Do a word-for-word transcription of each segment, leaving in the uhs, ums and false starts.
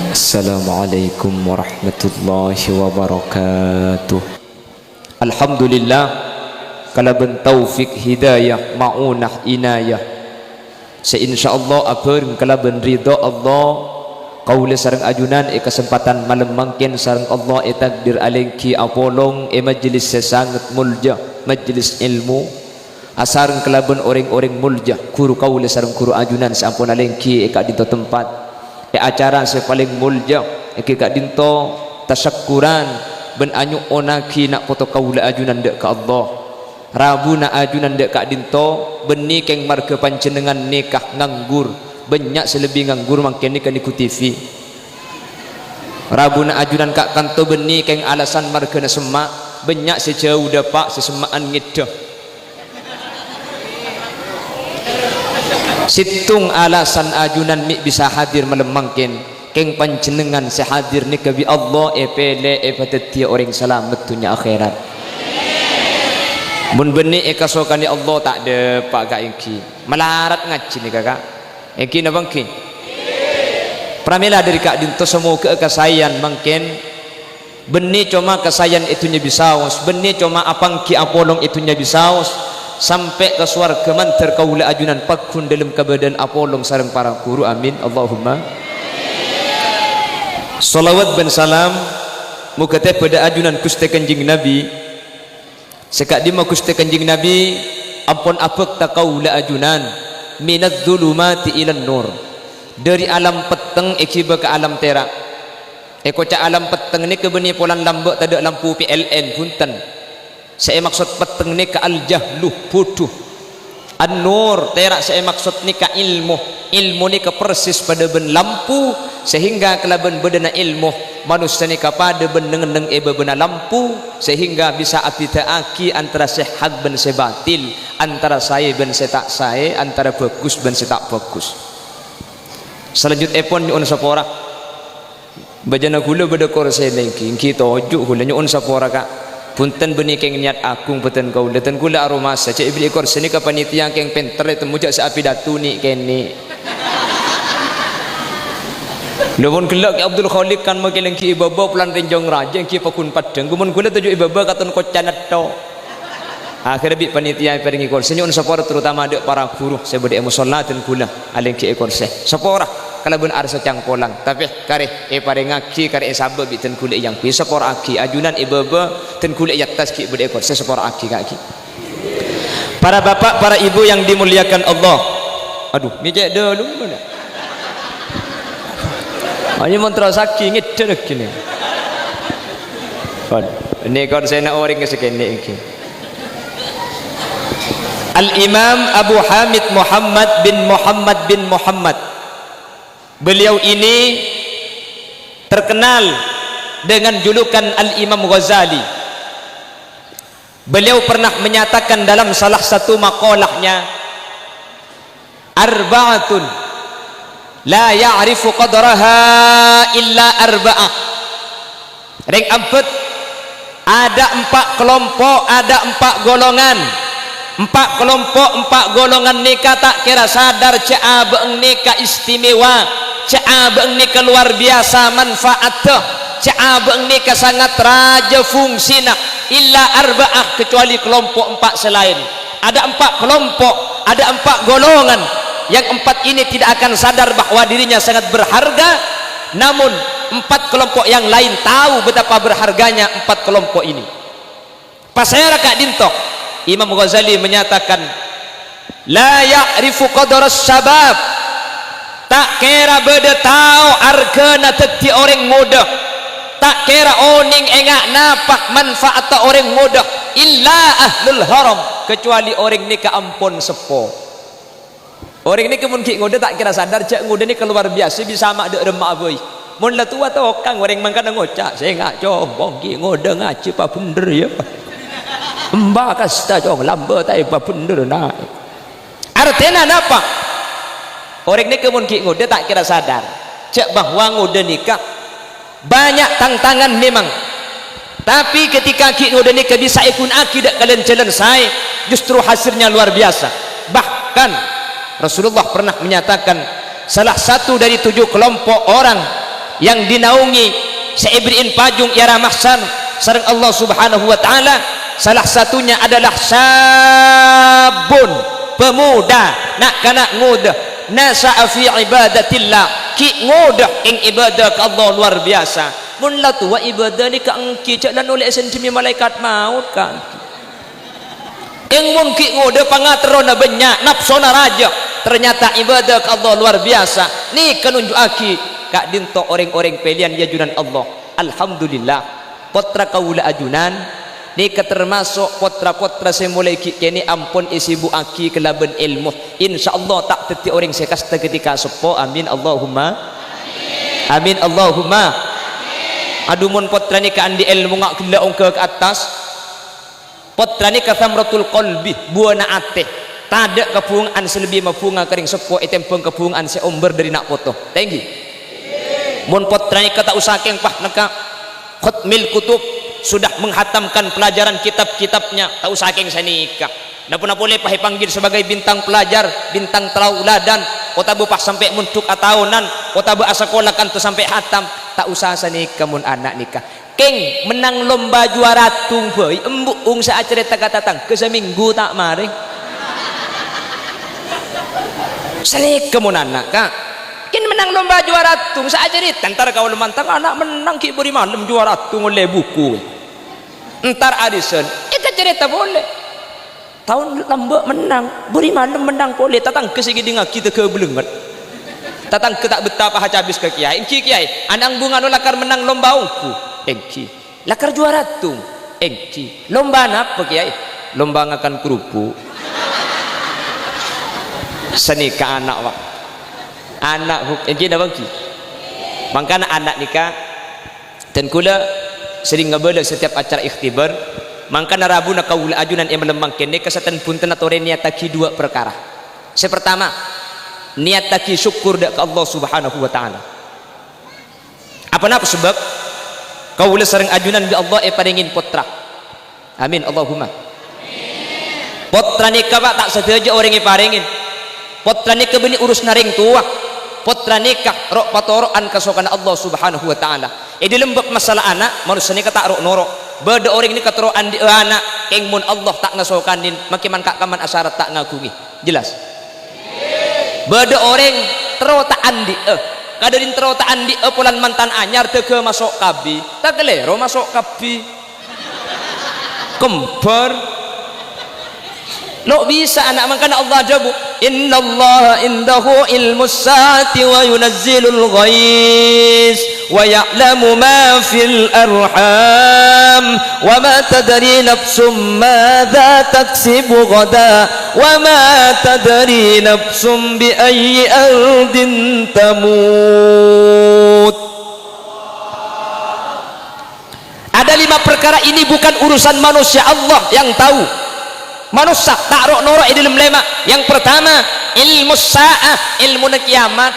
Assalamualaikum warahmatullahi wabarakatuh. Alhamdulillah, kalabân taufik hidayah, ma'unah inayah, sè insyaallah abhâreng kalabân ridha Allah, kaulâ sareng ajunan è kasempadhân malem mangkèn sareng Allah ètakdir alèngghi apolong è majelis sè sanget molja, majelis èlmo. Asareng kalabân orèng-orèng molja, ghuru kaulâ sareng ghuru ajunan sè ampon alèngghi è ka'dinto tempat, è acara sè palèng molja, èngghi ka'dinto tasakkuran bân anyo'onnaghi na' poto kaulâ ajunan dâ' ka Allah. Rabuna ajunan dâ' ka'dinto bânnè kèng marghâ panjhennengngan nèka nganggur, bânnya' sè lebbi nganggur mangkèn nèka nèngghu T V. Rabuna ajunan ka'kanto bânnè kèng alasan marghâna semma', bânnya' sè jhâu dâpa' sè semma'an ngèdhâ. Sèttong alasan ajunan mè' bisa hadir malem mangkèn, kèng panjhennengngan sè hadir nèka bi' Allah èpèlè èpadhâddhiyâ orèng salamet dhunnya akhèrat. Mon bânnè èkasokanè Allah ta' dâpa' ka èngghi. Malarat ngajhi nèka, Ka'. Èngghi napa èngghi? Pramèla dhâri ka'dinto, samoghâ'â kasaèyan mangkèn bânnè coma kasaèyan è dhunnya bisaos, bânnè coma apangghi apolong è dhunnya bisaos, sampè' ka sowarghâ mandhâr kaulâ ajunan pagghun dhâlem kabâdâ'ân apolong sareng para ghuru. Amin, Allahumma. Shalawat bân salam moghâ tèbâ dâ' ajunan Ghustè Kanjeng Nabi. Sè ka'dimma Ghustè Kanjeng Nabi ampon abhâkta kaulâ ajunan, "Minadz-dzulumati ilan nur." Dhâri alam petteng èghibâ ka alam tèra'. Èkoca' alam petteng nèka bânnè polana lambâ' tadâ' lampu P L N, bhunten. Sè èmaksod petteng nèka al-jahlu, bhudhu. An-nur, tèra' sè èmaksod nèka èlmo. Èlmo nèka persis padâ bân lampu, sehingga kalabân bâdâna èlmo, manossa nèka padâ bân neng-enneng è bâbâna lampu, sehingga bisa abhidhâ'aghi antara sè hak bân sè batil, antara saè bân sè ta' saè, antara bhâghus bân sè ta' bhâghus. Salanjutèpon nyo'on sapora. Bâjâna ghulâ bâdâ korsèna èngghi, èngghi toju' ghulâ, nyo'on sapora, Ka'. Bhunten bânnè kèng niyat aghung bhâdhân kaulâ, dhân ghulâ aromasa, jhâ' èberri'i korsè nèka panitia kèng pènter ètemmo jhâ' sè abhidhâtu nè'-kènè'. Lho, mon ghellâ' Kè Abdul Khaliq kan makè èngghi è bâbâ polana rènjhâng rajâ èngghi paggun peddhâng, mon ghulâ toju' è bâbâ katon koca netto. Akhèrra bi' panitia èparèngè korsè, nyo'on sapora terutama dâ' para ghuru sè bâdâ è mosolla dhân ghulâ alèngghi è korsè. Sapora kalabân arassa cangkolang, tapè karè èparèngaghi, karè èsabâ' bi' dhân ghulâ èyangghuy. Sapora'aghi ajunan è bâbâ, dhân ghulâ è attas ghi' bâdâ è korsè, sapora'aghi, Ka', ghi. Para bapak, para ibu yang dimuliakan Allah. Aduh, ngècè' dâlem mana? Ayo mon terrosaghi, ngèdhâ lagi nè. Pon, nè korsèna orèng sakènè' ghi. Al-Imam Abu Hamid Muhammad bin Muhammad bin Muhammad. Beliau ini terkenal dengan julukan Al-Imam Ghazali. Beliau pernah menyatakan dalam salah satu maqalahnya, "Arba'atun la ya'rifu qadraha illa arba'ah." Rèng ambât, ada empa' kalompo', ada empa' golongan. Empa' kalompo', empa' golongan nèka ta' kèra sadar jhâ' abâ'na nèka istimewa, jhâ' abâ'na nèka lowar biyasa manfaatta, jhâ' abâ'na nèka sangat rajâ fungsina, illa arba'ah, kecuali kalompo' empa' sè laèn. Ada empa' kelompok, ada empa' golongan. Yang empat ini tidak akan sadar bahwa dirinya sangat berharga, namun empat kelompok yang lain tahu betapa berharganya empat kelompok ini. Pasèra ka'dinto? Imam Ghazali menyatakan, "La ya'rifu qadras syabab." Ta' kèra bâdâ tao arghâna dhâddhi orèng ngodâ. Ta' kèra onèng ènga' napa manfaatta orèng ngodâ, illa ahlul haram, kecuali orèng nèka ampon seppo. Orèng nèka mon ghi' ngodâ ta' kèra sadar jhâ' ngodâ nèka lowar biyasa bisa ma' dâ' remma'a bhâi. Mon la towa tokang orèng mangkana ngoca', "Sènga', Cong, mon ghi' ngodâ ngajhi pabhendher, yâ." Emba kasta, Cong, lambâ' ta' èpabhendher, na'. Artèna napa? Orèng nèka mon ghi' ngodâ ta' kèra sadar jhâ' bahwa ngodâ nèka banyak tantangan memang. Tapi ketika ghi' ngodâ nèka bisa èghuna'aghi dâ' kalèn jhâlân saè, justru hasilnya luar biasa. Bahkan Rasulullah pernah menyatakan, salah satu dari tujuh kelompok orang Yang dinaungi sè èberri'in pajung è ara mahsyar sareng Allah Subhanahu wa Ta'ala, salah satunya adalah syabun, pemuda, na'-kana' ngodâ, nasya'a fi ibadatillah, ghi' ngodâ kèng ibadah ka Allah luar biasa. Mon la towa ibadah nèka ènggi jhâ' la nolè'è sèndhimè malaèkat maot, ka. Kèng mon ghi' ngodâ pangaterrona bânnya', napsona rajâ, ternyata ibadah ka Allah luar biasa. Nèka nunju'aghi ka'dinto rèng-orèng pèlèyan è ajunan Allah. Alhamdulillah, pottra kaulâ ajunan nèka termaso' pottra-pottra sè molaè ghi' kènè' ampon èsibu'aghi kalabân èlmo. Insyaallah ta' dhâddhi orèng sè kasta ghâtèka seppo. Amin, Allahumma. Amin, Allahumma. Adhu, mon pottra nèka andi' èlmo, nga' ghellâ' ongghâ ka attas. Pottra nèka thamratul qalbi, buwâna atè. Tadâ' kabhunga'an sè lebbi mabhunga ka rèng seppo ètèmbhâng kabhunga'an sè ombâr dâri na' poto. Ta' ènggi? Mon pottra nèka ta' osa kèng, pah, nèka khatmil kutub, sudah menghatamkan pelajaran kitab-kitabnya, ta' osa kèng sanèka. Napa-napa polè, pah, èpanggil sebagai bintang pelajar, bintang tauladan, otabâ, pah, sampè' mondhuk ataonan, otabâ asakola kantos sampè' hatam, ta' osa sanèka mon ana' nèka. Kèng, mennang lomba juwara dung bhâi, embu' ong sè acarèta ka tatangghâ samènggu ta' marè. Sanèka mon ana', Ka'. Kèng mennang lomba juwara dung sè acarèta, entar kaulâ mantang ana' mennang ghi' bâri' malem juwara dung ollè buku. Entar arisan, èkacarèta polè. Taon lambâ' mennang, bâri' malem mennang polè, tatangghâ sè ngèdingngaghi tèghâ bâlengnget. Tatangghâ ta' bettha pas acabis ka kèyaè, "Ènggi, Kèyaè, ana' bungana lakar mennang lomba ongghu?" "Ènggi." "Lakar juwara dung?" "Ènggi." "Lomba napa, Kèyaè?" "Lomba ngakan kerupuk." Sanèka ana', Pak. Ana', Bu, ènggi napa ènggi? Mangkana ana' nèka Dan kaulâ serrèng ngabâlâ setiap acara ikhtibar, mangkana rabuna kaulâ ajunan è malem mangkèn nèka saten-buntenna torè niyattaghi duwâ' parkara. Sè partama, niyattaghi sokkor dâ' ka Allah Subhanahu wa Ta'ala. Aponapa sabâb? Kaulâ sareng ajunan bi' Allah èparèngè pottra. Amin, Allahumma. Pottra nèka, Pak, ta' sadhâjâ orèng èparèngè. Pottra nèka bânnè urusanna rèng towa. Pottra nèka ro'-patoro'an kasokanna Allah Subhanahu wa Ta'ala. È dhâlem bab masalah ana', manossa nèka ta' ro'-noro'. Bâdâ orèng nèka terro andi'â ana', kèng mon Allah ta' ngasokanè, makè man-, ka-, kaman asarat ta' ngaghungè. Jelas? Bâdâ orèng terro ta' andi'â. Kadhâddhiyân terro ta' andi'â polana mantan anyar dâgghâ maso' kabbhi. Ta' kalèro maso' kabbhi. Kembar. Lo' bisa ana', mangkana Allah adhâbu, "Innallaha indahu ilmus sa'ati wa yunazzilul ghais wa ya'lamu ma fil arham wa ma tadri nafsum madza taksibu ghada wa ma tadri nafsum bi ayyi ardin tamut." Ada lima perkara ini bukan urusan manusia, Allah yang tahu. Manossa ta' ro'-noro' è dhâlem lèma'. Yang pertama, ilmus sa'ah, èlmona kiyamat.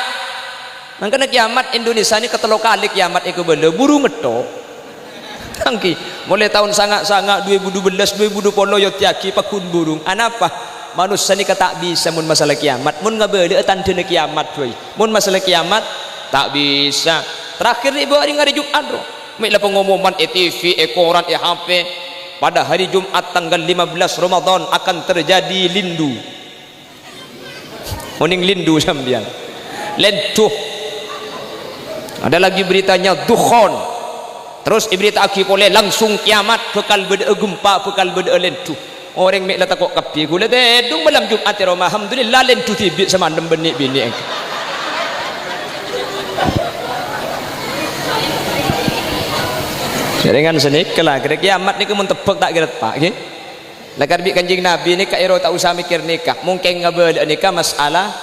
Mangkana kiyamat Indonesia nèka tello kalè kiyamat èkabâlâ, buru ngetto. Ènggi, molaè taon sanga'-sanga', dua ribu dua belas, dua ribu dua puluh, èoddhiyaghi pagghun burung. Anapa? Manossa nèka ta' bisa mon masalah kiyamat. Mon ngabâlâ'â tandhâna kiyamat, bhâi. Mon masalah kiyamat, ta' bisa. Terakhir nè' bâri' arè Jum'at, ro. Mè' la pangomoman è T V, è koran, è H P. Pada hari Jumat tanggal lima belas Ramadan akan terjadi lindu. Onèng lindu sampèyan. Lèndhu. Ada lagi beritanya dukhan. Terros èberrita'aghi polè langsung kiyamat, bhâkal bâdâ'â gempa, bhâkal bâdâ'â lèndhu. Orèng mè' la tako' kabbhi. Ghulâ tèdung malem Jum'at è roma, alhamdulillah lèndhu dhibi' samalem bânnè binè'. Jhârèngan sanèka la, kèra kiyamat nèko mon tebbhâk ta' kèra teppa', ghi? Lakar bi' Kanjeng Nabi nèka èro ta' osa mèkkèr nèka. Mongkèn ngabâlâ'â nèka masalah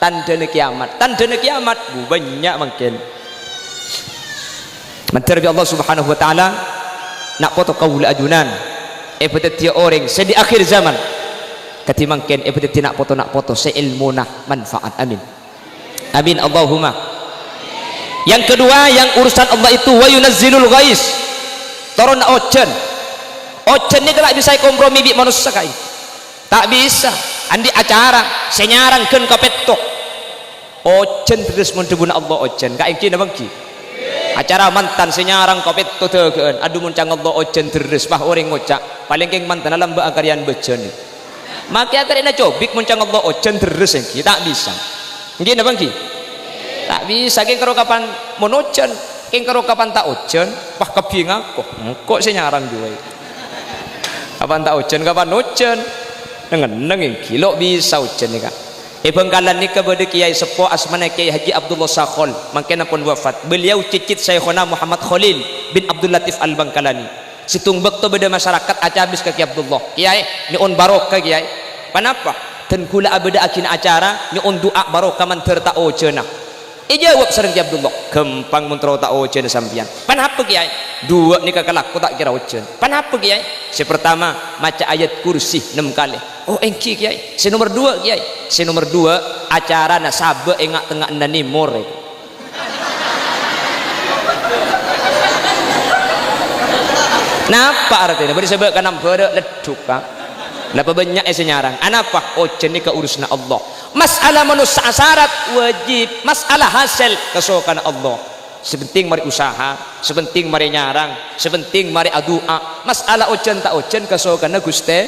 tandhâna kiyamat. Tandhâna kiyamat, bu, bânnya' mangkèn. Mandhâr bi' Allah Subhanahu wa Ta'ala, na' poto kaulâ ajunan èpadhâddhiyâ orèng sè di akhir zaman. Kadhi mangkèn èpadhâddhi na' poto-na' poto sè èlmona manfaat. Amin. Amin, Allahumma. Yang kedua, yang urusan Allah itu wa yunazzilul ghais. Toronna ojhân. Ojhân nèka ta' bisa èkompromi bi' manossa, kaè. Ta' bisa. Andi' acara, sè nyarang ghân kapètto. Ojhân terros mon dhâbuna Allah ojhân. Kaènggi napa ènggi? Acara mantan sè nyarang kapètto dâgâ'ân. Adhu, mon ca'na Allah ojhân dherres, pas orèng ngoca', "Palèng kèng mantanna lambâ' akarèyan bâjâna." Makè akarèna cobik, mon ca'na Allah ojhân dherres èngghi, ta' bisa. Èngghi napa èngghi? Ta' bisa, kèng karo kapan mon ojhân, kèng karo kapan ta' ojhân, pas kabbhi ngako. Engko' sè nyarang duwâ'. Kapan ta' ojhân, kapan ojhân. Neng-enneng èngghi, lo' bisa ojhân nèka. È Bangkalan nèka bâdâ kèyaè seppo asmana Kèyaè Haji Abdullah Sakhol, mangkèn ampon wafat. Beliau cicit Syaikhona Muhammad Kholil bin Abdul Latif Al-Bangkalani. Sèttong bâkto bâdâ masyarakat acabis ka Kèyaè Abdullah, "Kèyaè, nyo'on barokah, Kèyaè." "Panapa?" "Dân kaulâ abâdâ'âghina acara, nyo'on du'a barokah mandhâr ta' ojhâna." Èjâwâb sareng Kèyaè Abdullah, "Ghâmpang mon terro ta' ojhâna sampèyan." "Panapa, Kèyaè?" "Duwâ' nèka kalako ta' kèra ojhân." "Panapa, Kèyaè?" "Sè partama, maca ayat kursi nem kalè." "Oh, èngghi, Kèyaè." "Sè nomer duwâ', Kèyaè?" "Sè nomer duwâ', acarana sabâ' è nga'-tengnga'anna nèmor." Napa artèna? Bâri' sabâ' ka nambârâ' leddhuk, Ka'. La pabânnya'è sè nyarang. Anapa? Ojhân nèka urusanna Allah. Mas'ala manossa asarat wajib, mas'ala hasèl kasokanna Allah. Sè pentèng marè usaha, sè pentèng marè nyarang, sè pentèng marè adu'a. Mas'ala ojhân ta' ojhân kasokanna Ghustè.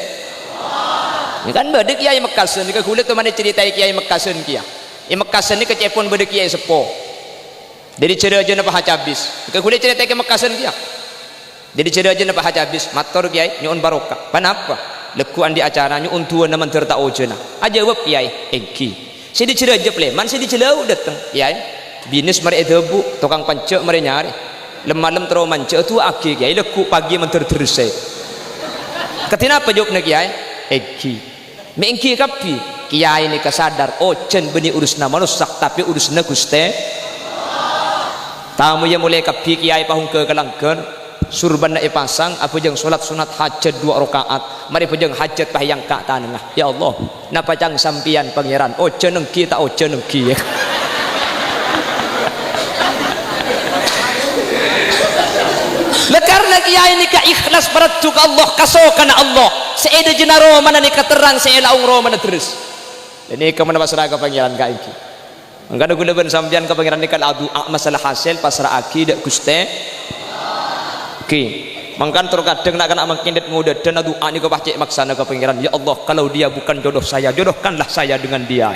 Nèka kan bâdâ kèyaè Mekkasân, nèka kaulâ tomanè carètaè kèyaè Mekkasân kèya. È Mekkasân nèka ca'èpon bâdâ kèyaè seppo. Dâri jâ-rajâna Pak Haji Abis. Nèka kaulâ carètaè kèyaè Mekkasân kèya. Dâri jâ-rajâna Pak Haji Abis, "Mator, Kèyaè, nyo'on barokah." "Panapa?" "Lekku andi' acara nyo'on duwâ'na mandhâr ta' ojhâna." Ajâwâb kèyaè, "Èngghi." Sè dâri jâ-rajâ Palèman, sè dâri jâ-laut dâteng, "Kèyaè, binès marè èdhâbu, tokang panjhâ' marè nyarè. Lem-malem terro manjhâ, adu'aaghi, Kèyaè, lekku pagi mandhâr dherressè." "Kadhi napa jâwâbbhâ, Kèyaè?" "Èngghi." Mè' èngghi kabbhi, kèyaè nèka sadar, ojhân bânnè urusanna manossa, tapè urusanna Ghustè. Tamoyya molè kabbhi kèyaè pahongghâ ka langghâr, surbanna èpasang, abhâjâng solat sunat hajat duwâ' raka'at, marè bhâjâng hajat pas èangka' tanangnga. "Ya Allah, napa ca'na sampèyan, Pangèran? Ojhân èngghi ta' ojhân èngghi?" La karna kèyaè nèka ikhlas parajâ ka Allah, kasokanna Allah. Sè è dâjâna romana nèka terrang, sè è laong romana dherres. Dhâ' nèka manabi pasra ka Pangèran kaèngghi. Mangkana kaulâ bân sampèyan ka Pangèran nèka la adu'a masalah hasèl pasra'aghi dâ' Ghustè. Ghi. Mangkana terro kadhâng na'-kana' mangkèn dât-ngodâdhân adu'a nèka pas cè' maksana ka Pangèran, "Ya Allah, kalau dia bukan jodoh saya, jodohkanlah saya dengan dia."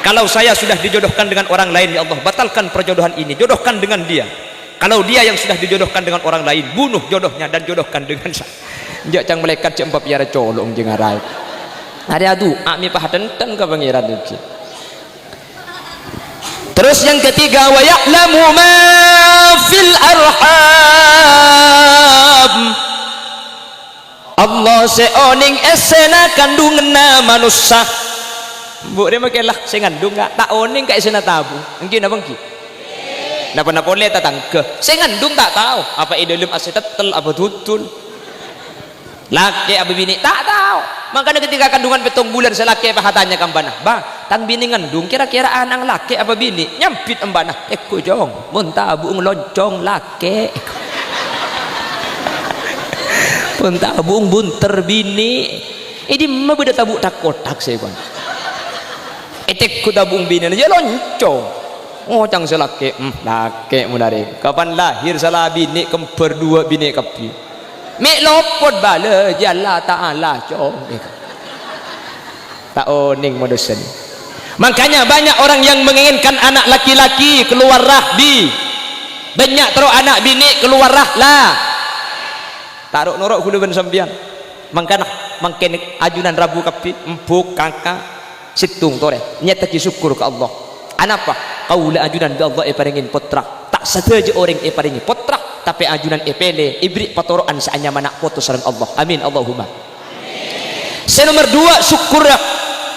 "Kalau saya sudah dijodohkan dengan orang lain, ya Allah, batalkan perjodohan ini, jodohkan dengan dia." Kalau dia yang sudah dijodohkan dengan orang lain, bunuh jodohnya dan jodohkan dengan sa-, Jâ' ca'na malaèkat jâ' empa' pèyara colo' jâ' ngarai. Arèya adu'a mè' pas atèntèn ka Pangèran èngghi. Terus yang ketiga, "Wa ya'lamu ma fil arham." Allah sè onèng èssèna kandhunganna manossa. Bu, rè makè la sè ngandhung, Ka', ta' onèng ka èssèna tabu. Èngghi napa èngghi? Napa-napa polè tatangghâ. Sè ngandhung ta' tao, apa è dâlem asè tettel, apa dudul. Lakè' apa binè', ta' tao. Mangkana ketika kandhungan pèttong bulân, sè lakè' pas atanya ka embhâna, "Bâ, tang binè ngandhung, kèra-kèra ana'na lakè' apa binè'?" Nyambit embhâna, "Tèngghu, Cong, mon tabu'na loncong, lakè'." Pon tabu'na bunter binè'. È dimma bâdâ tabu' thak-kothak sè, Bang? Ètèngghu tabu'na binèna, yâ loncong. Oh, ca'na sè lakè', hmm, lakè' mon arèya. Kapan lahir sala binè' kembar duwâ' binè' kabbhi. Mè' lopot bâlâ, jâ Allah Ta'ala, Cong. Ta' onèng manossa. Makanya banyak orang yang menginginkan anak laki-laki keluar rahmi. Bânnya' terro ana' binè' keluar rahla. Ta' ro'-noro' kaulâ bân sampèyan. Mangkana, mangkèn ajunan rabu kabbhi, embu', kaka', sèttong torè, nyata'aghi sokkor ka Allah. Anapa? Kaulâ ajunan bi' Allah èparèngè pottra. Ta' sadhâjâ orèng èparèngè pottra, tapè ajunan èpèlè, èberri' patoro'an sè anyama na' poto sareng Allah. Amin, Allahumma. Sè nomer duwâ', sokkorra.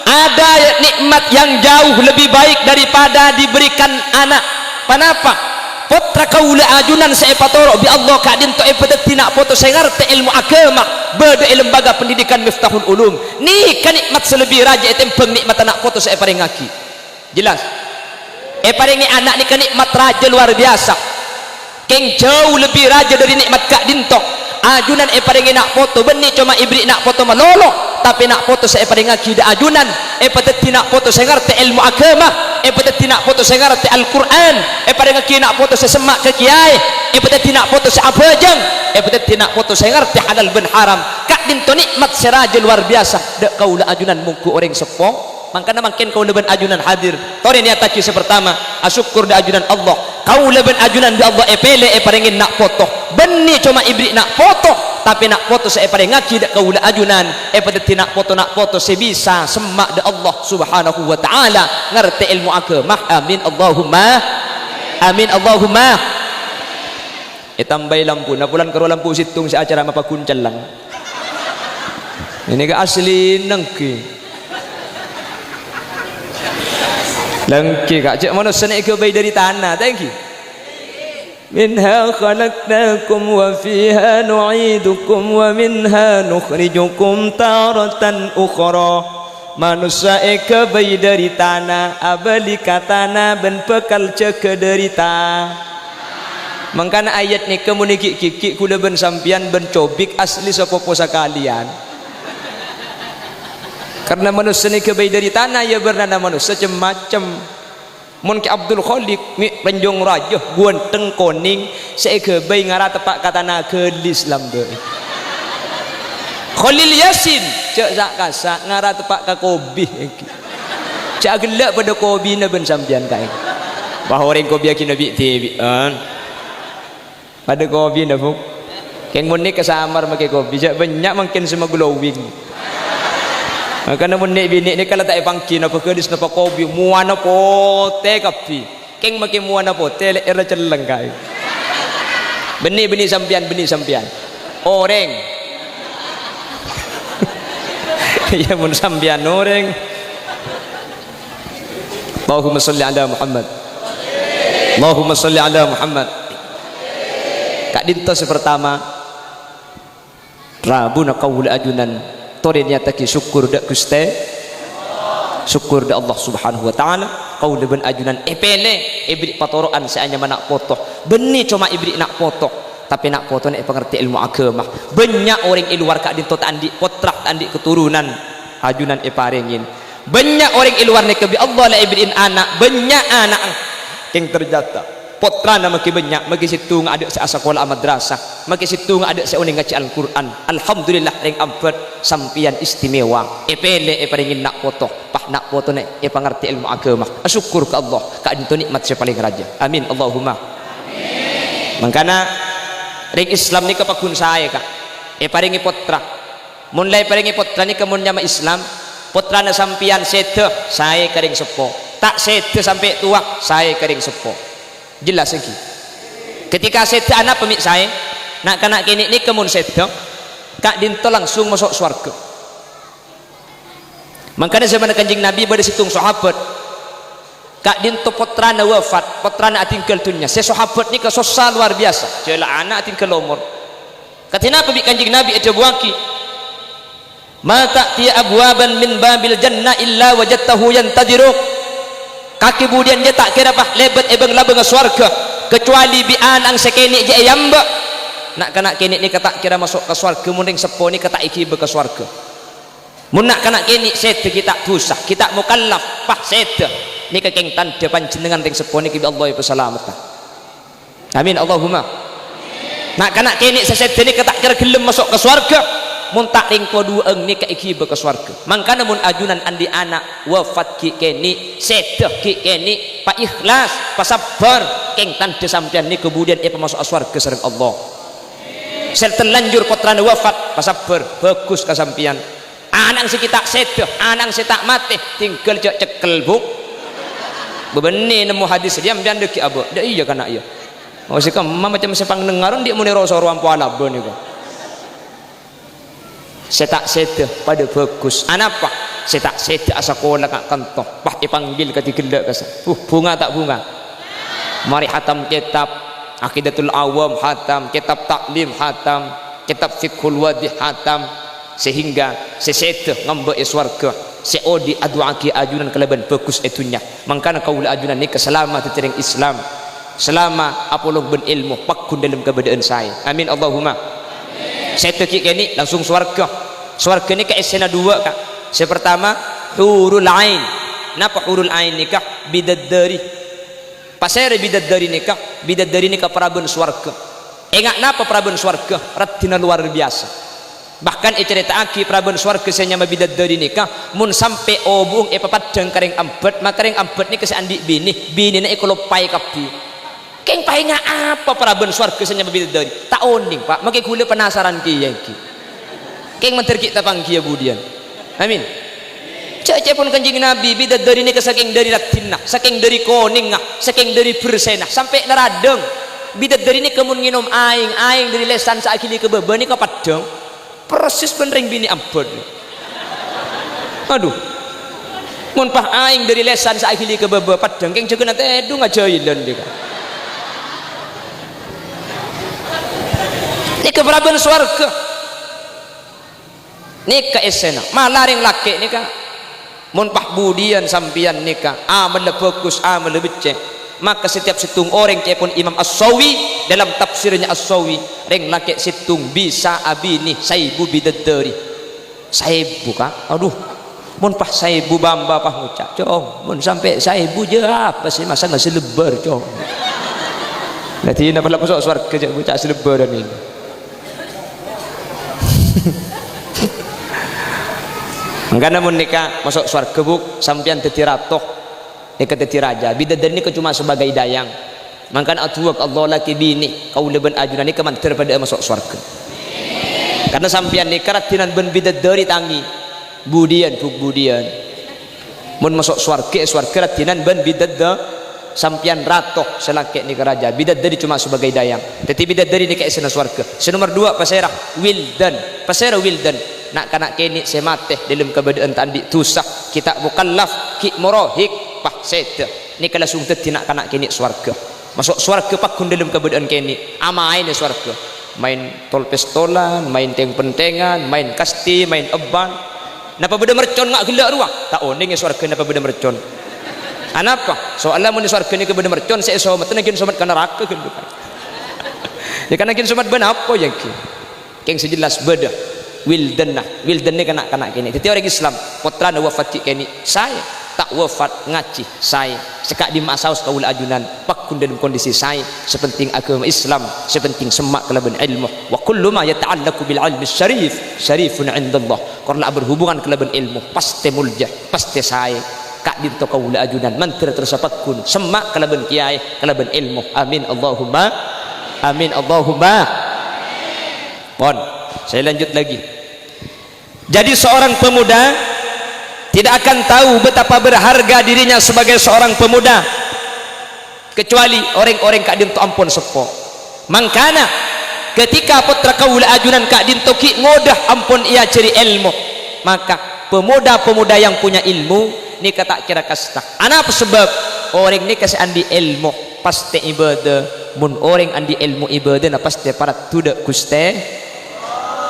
Ada nikmat yang jauh lebih baik daripada diberikan anak. Panapa? Pottra kaulâ ajunan sè èpatoro' bi' Allah ka'dinto èpadhâddhi na' poto sè ngartè èlmo aghâma, bâdâ è lembaga pendidikan Miftahul Ulum. Nèka nikmat sè lebbi rajâ ètèmbhâng nikmatta na' poto sè èparèngaghi. Jelas? Èparèngè ana' nèka nikmat rajâ luar biasa. Kèng jâu lebbi rajâ dâri nikmat ka'dinto. Ajunan èparèngè na' poto bânnè coma èberri' na' poto malolo, tapè na' poto sè èparèngaghi dâ' ajunan èpadhâddhi na' poto sè ngartè èlmo aghâma, Èpadhâddhi na' poto sè ngartè Al-Qur'an, èparèngaghi na' poto sè semma' ka kèyaè, èpadhâddhi na' poto sè abhâjâng, èpadhâddhi na' poto sè ngartè halal bân haram. Ka'dinto nè'mat sè rajâ lowar biyasa dâ' kaulâ ajunan mongghu orèng seppo. Mangkana mangkèn kaulâ bân ajunan hadir. Torè nèyattaghi sè partama, asokkor dâ' ajunan Allah. Kaulâ bân ajunan bi' Allah èpèlè èparèngè na' poto. Bânnè coma èberri' na' poto, tapè na' poto sè èparèngaghi dâ' kaulâ ajunan èpadhâddhi na' poto-na' poto sè bisa semma' dâ' Allah Subhanahu wa Ta'ala, ngartè èlmo aghâma. Amin Allahumma. Amin Allahumma. Ètambâi lampuna, polana karo lampu sèttong sè acara mapaghuncellâng. Ini ka asli nenggi. Lenggi, Kak, cè' manossa nè èghâbây dâri tana, ta' ènggi? "Minha khalaqnakum wa fiha nu'idukum wa minha nukhrijukum taratan ukhra." Manossa èghâbây dâri tana, abâli ka tana bân bhâkal jâgâ dâri ta-, Mangkana ayat nèka mon èghi'-ghigghi' kaulâ bân sampèyan bân Cobik asli sapopo sakalèyan. Karna manossa nè èghâbây dâri tana, ya bârnana manossa cem-macem. Mon Kè Abdul Khaliq, mè' ranjhâng rajâ, ghânteng, konèng, sè èghâbây ngara teppa' ka tana ghâlis lambâ'. Khalil Yasin, jhâ' sa'-kasa', ngara teppa' ka kobi ènggi. Jhâ' aghellâ' padâ kobina bân sampèyan kaè. Wah, orèng kobiyâghinna bi'-dhibi'ân. Padâ kobina, Bu'. Kèng mon nèka samar makè kobi, jhâ' bânnya' mangkèn sè maglowing. Mangkana mon nè'-binè' nèka la ta' èpangghi napa ghâlis napa kobi, mowana potè kabbhi. Kèng makè mowana potè, lè'èrra cellèng kaè. Bânnè, bânnè sampèyan, bânnè sampèyan. Orèng. Iyâ, mon sampèyan orèng. Allahumma shalli ala Muhammad. Allahumma shalli ala Muhammad. Ka'dinto sè partama, rabuna kaulâ ajunan torè nèyattaghi sokkor dâ' Ghustè, sokkor dâ' Allah Subhanahu wa Ta'ala. Kaulâ bân ajunan èpèlè, èberri' patoro'an sè anyama na' poto. Bânnè coma èberri' na' poto, tapè na' potona èpangartè èlmo aghâma. Bânnya' orèng è lowar ka'dinto ta' andi' pottra, ta' andi' katoronan, ajunan èparèngè. Bânnya' orèng è lowar nèka bi' Allah la èberri'in ana', bânnya' ana'na. Kèng ternyata pottrana makè bânnya', makè sèttonga adâ' sè asakola'a madrasah, makè sèttonga adâ' sè onèng ngajhi Al-Qur'an. Alhamdulillah, rèng ambât sampèyan istimewa. Èpèlè èparèngè na' poto, pas na' potona èpangartè èlmo aghâma. Asokkor ka Allah, ka'dinto nè'mat sè palèng rajâ. Amin, Allahumma. Mangkana, rèng Islam nèka paggun saè, Ka'. Èparèngè pottra. Mon la èparèngè pottra nèka mon nyama Islam, pottrana sampèyan sèdhâ, saè ka rèng seppo. Ta' sèdhâ sampè' towa, saè ka rèng seppo. Jelas ènggi? Ketika sèdhâ anapa mè' saè? Na'-kana' kènè' nèka mon sèdhâ, ka'dinto langsung maso' sowarghâ. Mangkana zamanna Kanjeng Nabi bâdâ sèttong sahabat, ka'dinto pottrana wafat, pottrana adhinggal dhunnya. Sè sahabat nèka sossa lowar biyasa, jhâ' la ana' adhinggal omor. Kadhi napa bi' Kanjeng Nabi èdhâbuwaghi, "Ma ta'tiya abwaban min babil jannah illa wajadtahu yantadhiruk." Kakè budhiyân jhâ' ta' kèra pas lèbât è bâng-labângnga sowarghâ, kacuali bi' ana'na sè kènè' jhâ' èyambâ'. Na'-kana' kènè' nèka ta' kèra maso' ka sowarghâ, mon rèng seppo nèka ta' èghibâ ka sowarghâ. Mon na'-kana' kènè' sèdhâ ghi' ta' dhusa, ghi' ta' mokallaf, pas sèdhâ, nèka kèng tandhâ panjhennengngan rèng seppo nèka bi' Allah èpasalamedhâ. Amin, Allahumma. Na'-kana' kènè' sè sèdhâ nèka ta' kèra ghellem maso' ka sowarghâ, mon ta' rèng towa duwâ'ân nèka èghibâ ka sowarghâ. Mangkana mon ajunan andi' ana' wafat ghi' kènè', sèdhâ ghi' kènè', paihlas, pasabbhâr, kèng tandhâ sampèyan nèka budhiyân èpamaso'a sowarghâ sareng Allah. Sè terlanjur pottrana wafat, pasabbhâr, bhâghus ka sampèyan. Ana'na sè ghi' ta' sèdhâ, ana'na sè ta' matè, tinggal jhâ' cekkel, Bu'. Bâbânnè nemmo hadis, dhiyâ sampèyan dhâggi' abâ'. Dâ' iyâ kana' iyâ. Oh, sè kemma macem sè pangnengngaron dhi' monè ro-soro ampo alabâ nèko. Sè ta' sèdhâ padâ bhâghus. Anapa? Sè ta' sèdhâ asakola ka' kanto. Wah, èpanggil kadhi ghellâ' kassa'. Uh, bhunga ta' bhunga? Marè hatam kètab Aqidatul Awam hatam, kètab Ta'lim hatam, kètab Fiqhul Wadih hatam. Sehingga sè sèdhâ ngambâ è sowarghâ, sè odi' adu'aaghi ajunan kalabân bhâghus è dhunnya. Mangkana kaulâ ajunan nèka salama dhâddhi rèng Islam, salama apolong bân èlmo, paggun dâlem kabâdâ'ân saè. Amin, Allahumma. Sèdhâ ghi' kènè' langsung sowarghâ. Sowarghâ nèka èssèna duwâ', Ka'. Sè partama, hurul ain. Napa hurul ain nèka? Bidadari. Pasèra bidadari nèka? Bidadari nèka parabân sowarghâ. Enga' napa parabân sowarghâ? Raddhinna lowar biyasa. Bahkan ècarèta'aghi parabân sowarghâ sè nyama bidadari nèka, mon sampè' obu'eng èpapaddhâng ka rèng ambhât, maka rèng ambhât nèka sè andi' binè, binèna èkaloppaè kabbhi. Kèng paènga' apa parabân sowarghâ sè nyama bidadari? Ta' onèng, Pa'. Makè ghulâ penasaran kèya èngghi. Kèng mandhâr ghi' tapanggiyâ budiyân. Amin. Ca'èpon Kanjeng Nabi, bidadari nèka sakèng dhâri raddhinna, sakèng dhâri konèngnga, sakèng dhâri bersèna, sampè' naradhâng. Bidadari nèka mon ngènom aèng, aèng dhâri lèsan sè aghili ka bâbâ nèka paddhâng. Persis bân rèng binè' ambhât. Adhu. Mon pas aèng dhâri lèsan sè aghili ka bâbâ, paddhâng kèng jâgâna tèdhung ajâilan dhika. Nèka parabân sowarghâ. Nèka essèna. Mala rèng lakè' nèka. Mon pas budiyân sampèyan nèka, amalla bhâghus, amalla beccè', maka setiap sèttong orèng, ca'èpon Imam As-Sawi dalam tafsirnya As-Sawi, rèng lakè' sèttong bisa abinè saèbu bidadari. Saèbu, Ka'? Adhu, mon pas saèbu bâ'-embâ' pas ngoca', "Cong, mon sampè' saèbu jâ apa sè masangnga salebbâr, Cong?" Dhâddhi, napa la maso' sowarghâ jâ' ngoca' salebbârân ini? Mangkana mon nèka maso' sowarghâ, Bu', sampèyan dhâddhi rato, nèka dhâddhi rajâ. Bidadari nèka coma sabagai dayang. Mangkana adu'a ka Allah, lakè binè kaulâ bân ajunan nèka mandhâr padhâ'â maso' sowarghâ. Karna sampèyan nèka raddhinan bân bidadari tangi. Budiyân, Bu', budiyân. Mon maso' sowarghâ, è sowarghâ raddhinan bân bidadda-, sampèyan rato sè lakè' nèka rajâ. Bidadari coma sabagai dayang. Dhâddhi bidadari nèka essèna sowarghâ. Sè nomer duwâ' pasèra? Wildan. Pasèra wildan? Na'-kana' kènè' sè matè dâlem kabâdâ'ân ta' andi' dhusa, ghi' ta' mokallaf, ghi' morohik, pas sèdhâ. Nèka langsung dhâddhi na'-kana' kènè' sowarghâ. Maso' sowarghâ pagghun dâlem kabâdâ'ân kènè', amaèn è sowarghâ. Maèn tol-pèstolan, maèn tèng-pèntèngan, maèn kasti, maèn ebbang. Napa bâdâ mercon nga' ghellâ' rowa? Ta' onèng è sowarghâ napa bâdâ mercon. Anapa? Soalla mon è sowarghâ nèka bâdâ mercon, sè èsomettèn ghi' somet ka naraka ghâllu. Yâ kan ghi' somet bân apa yâ ghi'? Kèng sè jelas bâdâ wildanna, wildanna kana'-kana' kènè'. Dhâddhi orèng Islam, pottrana wafat ghi' kènè', saè. Ta' wafat ngajhi, saè. Sè ka'dimma'a saos kaulâ ajunan, pagghun dâlem kondisi saè. Sè penting aghâma Islam, sè penting semma' kalabân èlmo. Wa kullu ma yata'allaqu bil ilmi syarif, syarifun indallah. Korla berhubungan kalabân èlmo, pastè molja, pastè saè. Ka'dinto kaulâ ajunan mandhâr terrosa pagghun, semma' kalabân kèyaè, kalabân èlmo. Amin, Allahumma amin, Allahumma. Pon, saya lanjut lagi. Jadi, seorang pemuda tidak akan tahu betapa berharga dirinya sebagai seorang pemuda, kecuali orèng-orèng ka'dinto ampon seppo. Mangkana, ketika pottra kaulâ ajunan ka'dinto ghi' ngodâ ampon èajhâri èlmo, maka pemuda-pemuda yang punya ilmu nèka ta' kèra kasta. Anapa sabâb? Orèng nèka sè andi' èlmo, pastè ibâdâ. Mon orèng andi' èlmo ibâdâna pastè paraddhu dâ' Ghustè.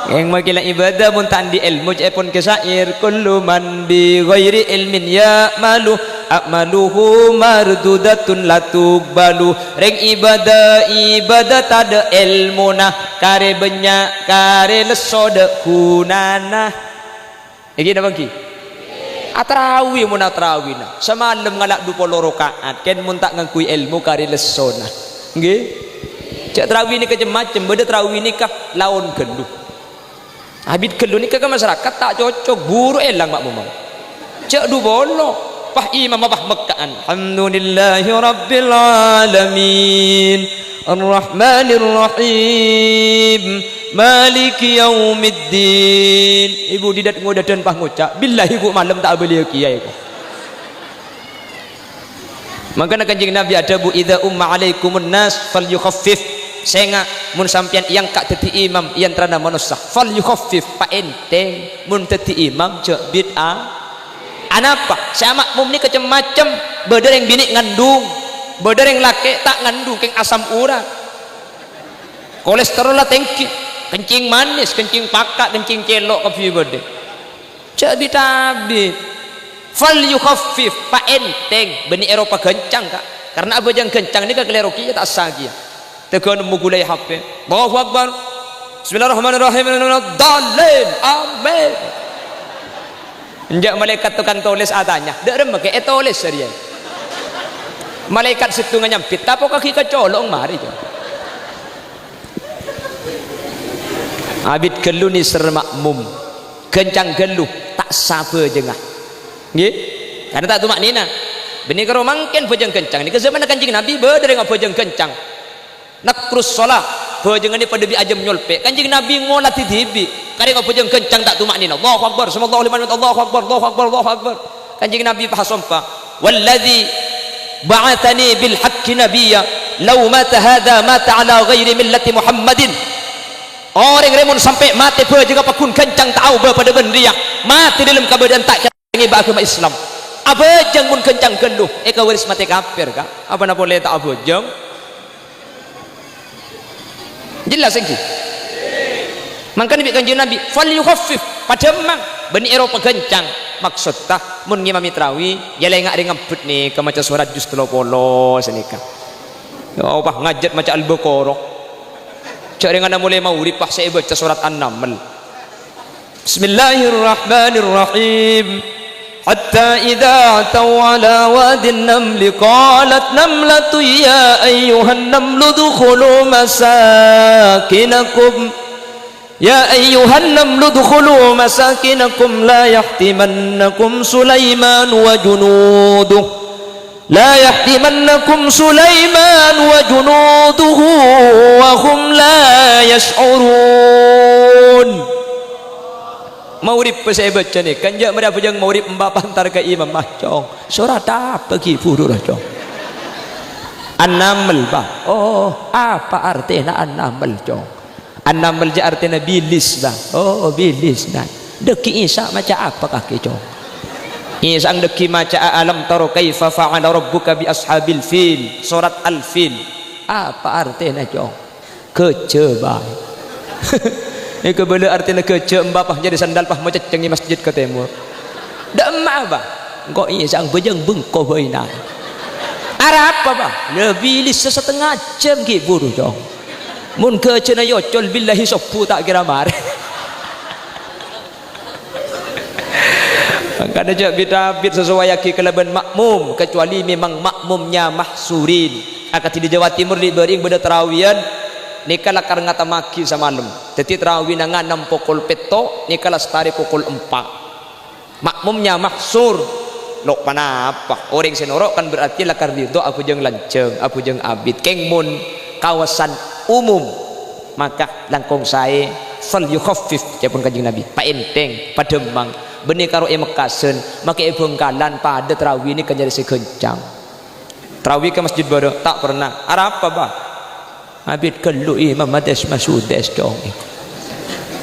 Kèng makè la ibâdâ mon ta' andi' èlmo, ca'èpon kè syair, "Kullu man bi ghairi ilmin ya'malu, a'maluhu mardudatun la tuqbalu." Rèng ibâdâ, ibâdâ tadâ' èlmona, karè bânnya', karè lesso dâ' ghunana. Èngghi napa èngghi? Atarawi mon atarawina. Samalem ngala' dhu polo raka'at, kèng mon ta' ngangghuy èlmo karè lessona. Èngghi? Jhâ' tarawi nèka cem-macem, bâdâ tarawi nèka laon ghâllu. Abit ghâllu nèka ka masyarakat ta' cocok, buru èlang ma' momang. Jhâ' dhu polo, pas imam pas Mekka'an. Alhamdulillahi rabbil alamin. Arrahmanirrahim. Maliki yaumiddin. Ibu Didat ngodâdân pas ngoca', "Billahi, ghu' malem ta' abâliyâ kèyaè, ghu'." Mangkana Kanjeng Nabi adhâbu, "Idza umma alaikumun nas falyukhaffif." Sènga', mon sampèyan èangka' dhâddhi imam è antarana manossa, falyukhaffif, paènthèng. Mon dhâddhi imam, jhâ' bid'ah. Anapa? Sè ama'mum nèka cem-macem. Bâdâ rèng binè' ngandung, bâdâ rèng lakè' ta' ngandung, kèng asam urat. Kolesterolla tèngghi, kencing manis, kencing paka', kencing cèlo' kabbhi bâdâ. Jhâ' bit-abit. Falyukhaffif, paènthèng. Bânnè èropa ghâncang, Ka'. Karna abhâjâng ghâncang nèka kalèro kèya, ta' essa kèya. Tèghâ nemmo ghulâ H P. Allahu Akbar. Bismillahirrahmanirrahim. Dhalin. Amin. Enjâ' malaèkat tokang tolès atanya, "Dâ' remma kè ètolès sarèya?" Malaèkat sèttonga nyambit, "Tapokaghi ka colo' marè, jâ." Abit ghâllu nèser ma'mum, ghâncang ghâllu, ta' sabhâjângnga. Ngghi? Karna ta' tuma'nina. Bânnè karo mangkèn bhâjâng ghâncang. Nèka jhâmanna Kanjeng Nabi bâdâ rèng abhâjâng ghâncang. Naqrus shalah, bhâjângnga padâ bi' ajâm nyolpè'. Kanjeng Nabi ngolatè dhibi'. Karè ngabhâjâng ghâncang ta' tuma'nina. Allahu Akbar, sami'allahu liman hamidah, Allahu Akbar, Allahu Akbar, Allahu Akbar. Kanjeng Nabi pas asompa, "Walladzi ba'atsani bil haqqi nabiyya, law mata hadza mata ala ghairi millati Muhammadin." Orèng rèya mon sampè' matè bhâjângnga pagghun ghâncang ta' aobâ padâ bân rèya, matè dâlem kabâdâ'ân ta' kèra ngèbâ aghâma Islam. Abhâjâng mon ghâncang ghâllu, èkawaris matè kafir, ka'. Apana polè ta' abhâjâng? Jelas, ènggi? Mangkana bi' Kanjeng Nabi, "Falyukhaffif," padâ emmang, bânnè èropa ghâncang. Maksodda, mon ngimami tarawi, jhâ' lènga' rèng ambet nèka maca sorat juz tello polo sanèka. Ya, pas ngajhât maca Al-Baqarah. Jhâ' rèngnga molè maghrib, pas sè èbâca sorat An-Naml. Bismillahirrahmanirrahim. Hatta idza atau ala wadin namli qalat namlatun ya ayyuhan namlu dkhulu masakinakum. Ya ayyuhan namlu dkhulu masakinakum la yahtimannakum Sulaiman wa junuduh. La yahtimannakum Sulaiman wa junuduhu wa hum la yash'urun. Maghrib sè èbâca nèka, enjâ' marè abhâjâng maghrib empa' pantar ka imam, "Ah, Cong, sorat apa ghi' buru ra, Cong?" "An-Naml, Pa'." "Oh, apa artèna An-Naml, Cong?" "An-Naml jâ' artèna bilis, Pa'." "Oh, bilis, nah. Dâgghi' Isa maca apa kakè, Cong?" "Isa dâgghi' maca Alam tara kaifa fa'ala rabbuka bi ashabil fil, sorat Al-Fil." "Apa artèna, Cong?" "Ghâjâ, Pa'." Èkabâlâ artèna ghâjâ, empa' pas nyarè sandal pas macèccèng è masjid ka tèmor. "Dâ' emma', Pa'?" "Engko' Isa bhâjâng bengko bâina." "Arapa, Pa'?" "La bilis satengnga jhâm ghi' buru, Cong. Mon ghâjâna èocol billahi sobbhu ta' kèra marè." Mangkana jhâ' bit-abit sasowayaghi kalabân ma'mum, kecuali memang ma'mumnya mahsurin. Akadhi di Jawa Timur, di Bari'eng bâdâ tarawiyan, nèka lakar ngatammaghi samalem. Dhâddhi tarawina nganem pokol pètto', nèka lastarè pokol empa'. Ma'mumnya mahsur, lo' ponapa? Orèng sè noro' kan berarti lakar ridho abhâjâng lanjhâng, abhâjâng abit. Kèng mon kawasan umum, maka langkong saè, "Falyukhaffif," ca'èpon Kanjeng Nabi. Paènthèng, padâ emmang. Bânnè karo è Mekkasân, makè è Bhângkalan, padâ tarawina kan nyarè sè ghâncang. Tarawi ka masjid bârâ', ta' pernah. Arapa, Pa'? Abit ghâllu imam adès masudès, Cong.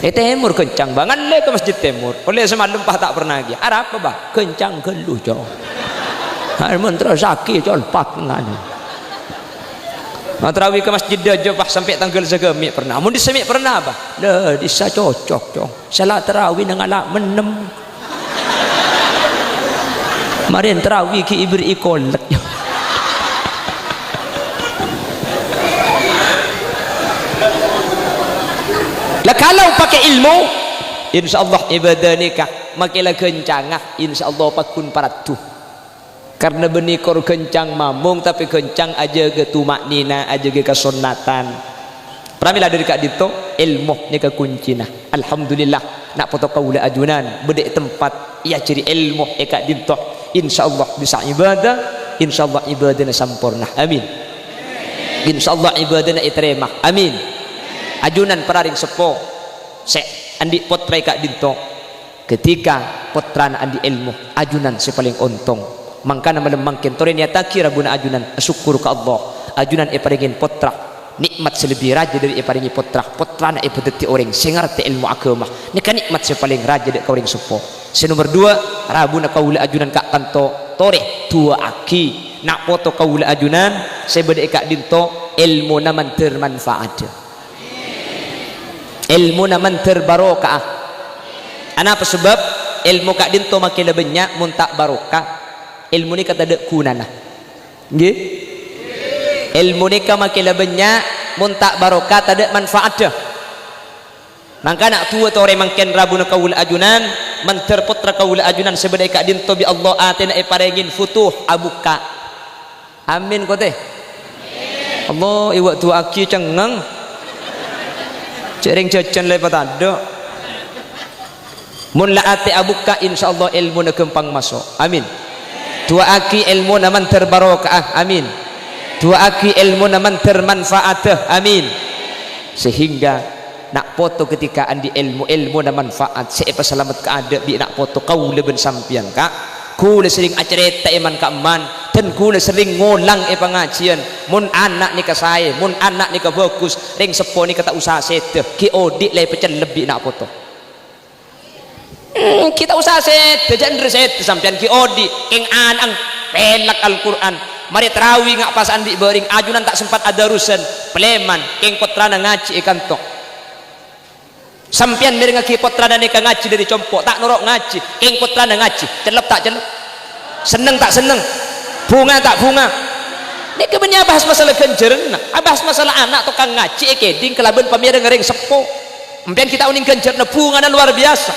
È tèmor ghâncang, Pa'. Ngallè ka masjid tèmor. Ollè samalem, Pa', ta' pernah kèya. Arapa, Pa'? Ghâncang ghâllu, Cong. Mon terrossaghi, col, Pa', nganu. Nah, tarawi ka masjid dâjâ, Pa', sampè' tangghâl saghâmè' pernah. Mon dissa' mè' pernah, Pa'? Lha, dissa' cocok, Cong. Sala tarawi nang ala' mennem. Marèn tarawi ghi' èberri'i kolek. Lah, kalau pakai ilmu, insyaallah ibadah nèka makè la ghâncanga, insyaallah pagghun paraddu. Karna bânnè kor ghâncang mamong, tapè ghâncang ajâgâ tuma'nina, ajâgâ kasonnatan. Pramèla dhâri ka'dinto, èlmo nèka kuncina. Alhamdulillah, na' poto kaulâ ajunan bâdâ è tempat èajhâri èlmo è ka'dinto. Insyaallah bisa ibadah, insyaallah ibadahna samporna. Amin. Insyaallah ibadahna ètarèma. Amin. Ajunan para rèng seppo sè andi' pottra è ka'dinto. Ketika pottrana andi' èlmo, ajunan sè palèng ontong. Mangkana malem mangkèn torè niyataghi rabuna ajunan asokkor ka Allah. Ajunan èparèngè pottra, nè'mat sè lebbi rajâ dhâri èparèngè pottra. Pottrana èpadhâddhi orèng sè ngartè èlmo aghâma. Nèka nè'mat sè palèng rajâ dhâ' ka orèng seppo. Sè nomer duwâ', rabuna kaulâ ajunan ka'kanto torè du'aaghi na' poto kaulâ ajunan sè bâdâ è ka'dinto èlmona mandhâr manfaat. Èlmona mandhâr barokah. Anapa sabâb? Èlmo ka'dinto makè la bânnya', mon ta' barokah, èlmo nèka tadâ' ghunana. Ngghi? Èlmo nèka makè la bânnya', mon ta' barokah, tadâ' manfaadda. Mangkana duwâ torè mangkèn rabuna kaulâ ajunan, mandhâr pottra kaulâ ajunan sè bâdâ è ka'dinto bi' Allah atèna èparèngè futuh abukka'. Amin, kote. Allah, èwâ' duwâ'aghi cengngeng. Cè' rèng jhâjhân la èpatadâ'. Mon la atè abukka', insyaallah èlmona ghâmpang maso'. Amin. Duwâ'aghi èlmona mandhâr barokah. Amin. Duwâ'aghi èlmona mandhâr manfaatta. Amin. Sehingga na' poto ketika andi' èlmo, èlmona manfaat sè èpasalamet kaadâ' bi' na' poto kaulâ bân sampèyan, Ka'. Ghulâ serrèng acarèta è man-ka'emman, dan ghulâ serrèng ngolang è pangajiyân. Mon ana' nèka saè, mon ana' nèka bhâghus, rèng seppo nèka ta' osa sèdhâ, ghi' odi' la èpacellep bi' na' poto. Hmm, ghi' ta' osa sèdhâ, jhâ' endher sèdhâ sampèyan ghi' odi', kèng ana'na pèlak Al-Qur'an. Marè tarawi nga' pas andi' bâring, ajunan ta' sempat adarusan, palèman, kèng pottrana ngajhi è kanto. Sampèyan mèrengngaghi pottrana nèka ngajhi dâri compo', ta' noro' ngajhi, kèng pottrana ngajhi, cellep ta' cellep? Senneng ta' senneng? Bhunga ta' bhunga? Nèka bânnè abahas masalah ghânjhârânna, abahas masalah ana' tokang ngajhi èkèdhing kalabân pamèreng rèng seppo. Sampèyan ghi' ta' onèng ghânjhârânna, bhungana lowar biyasa.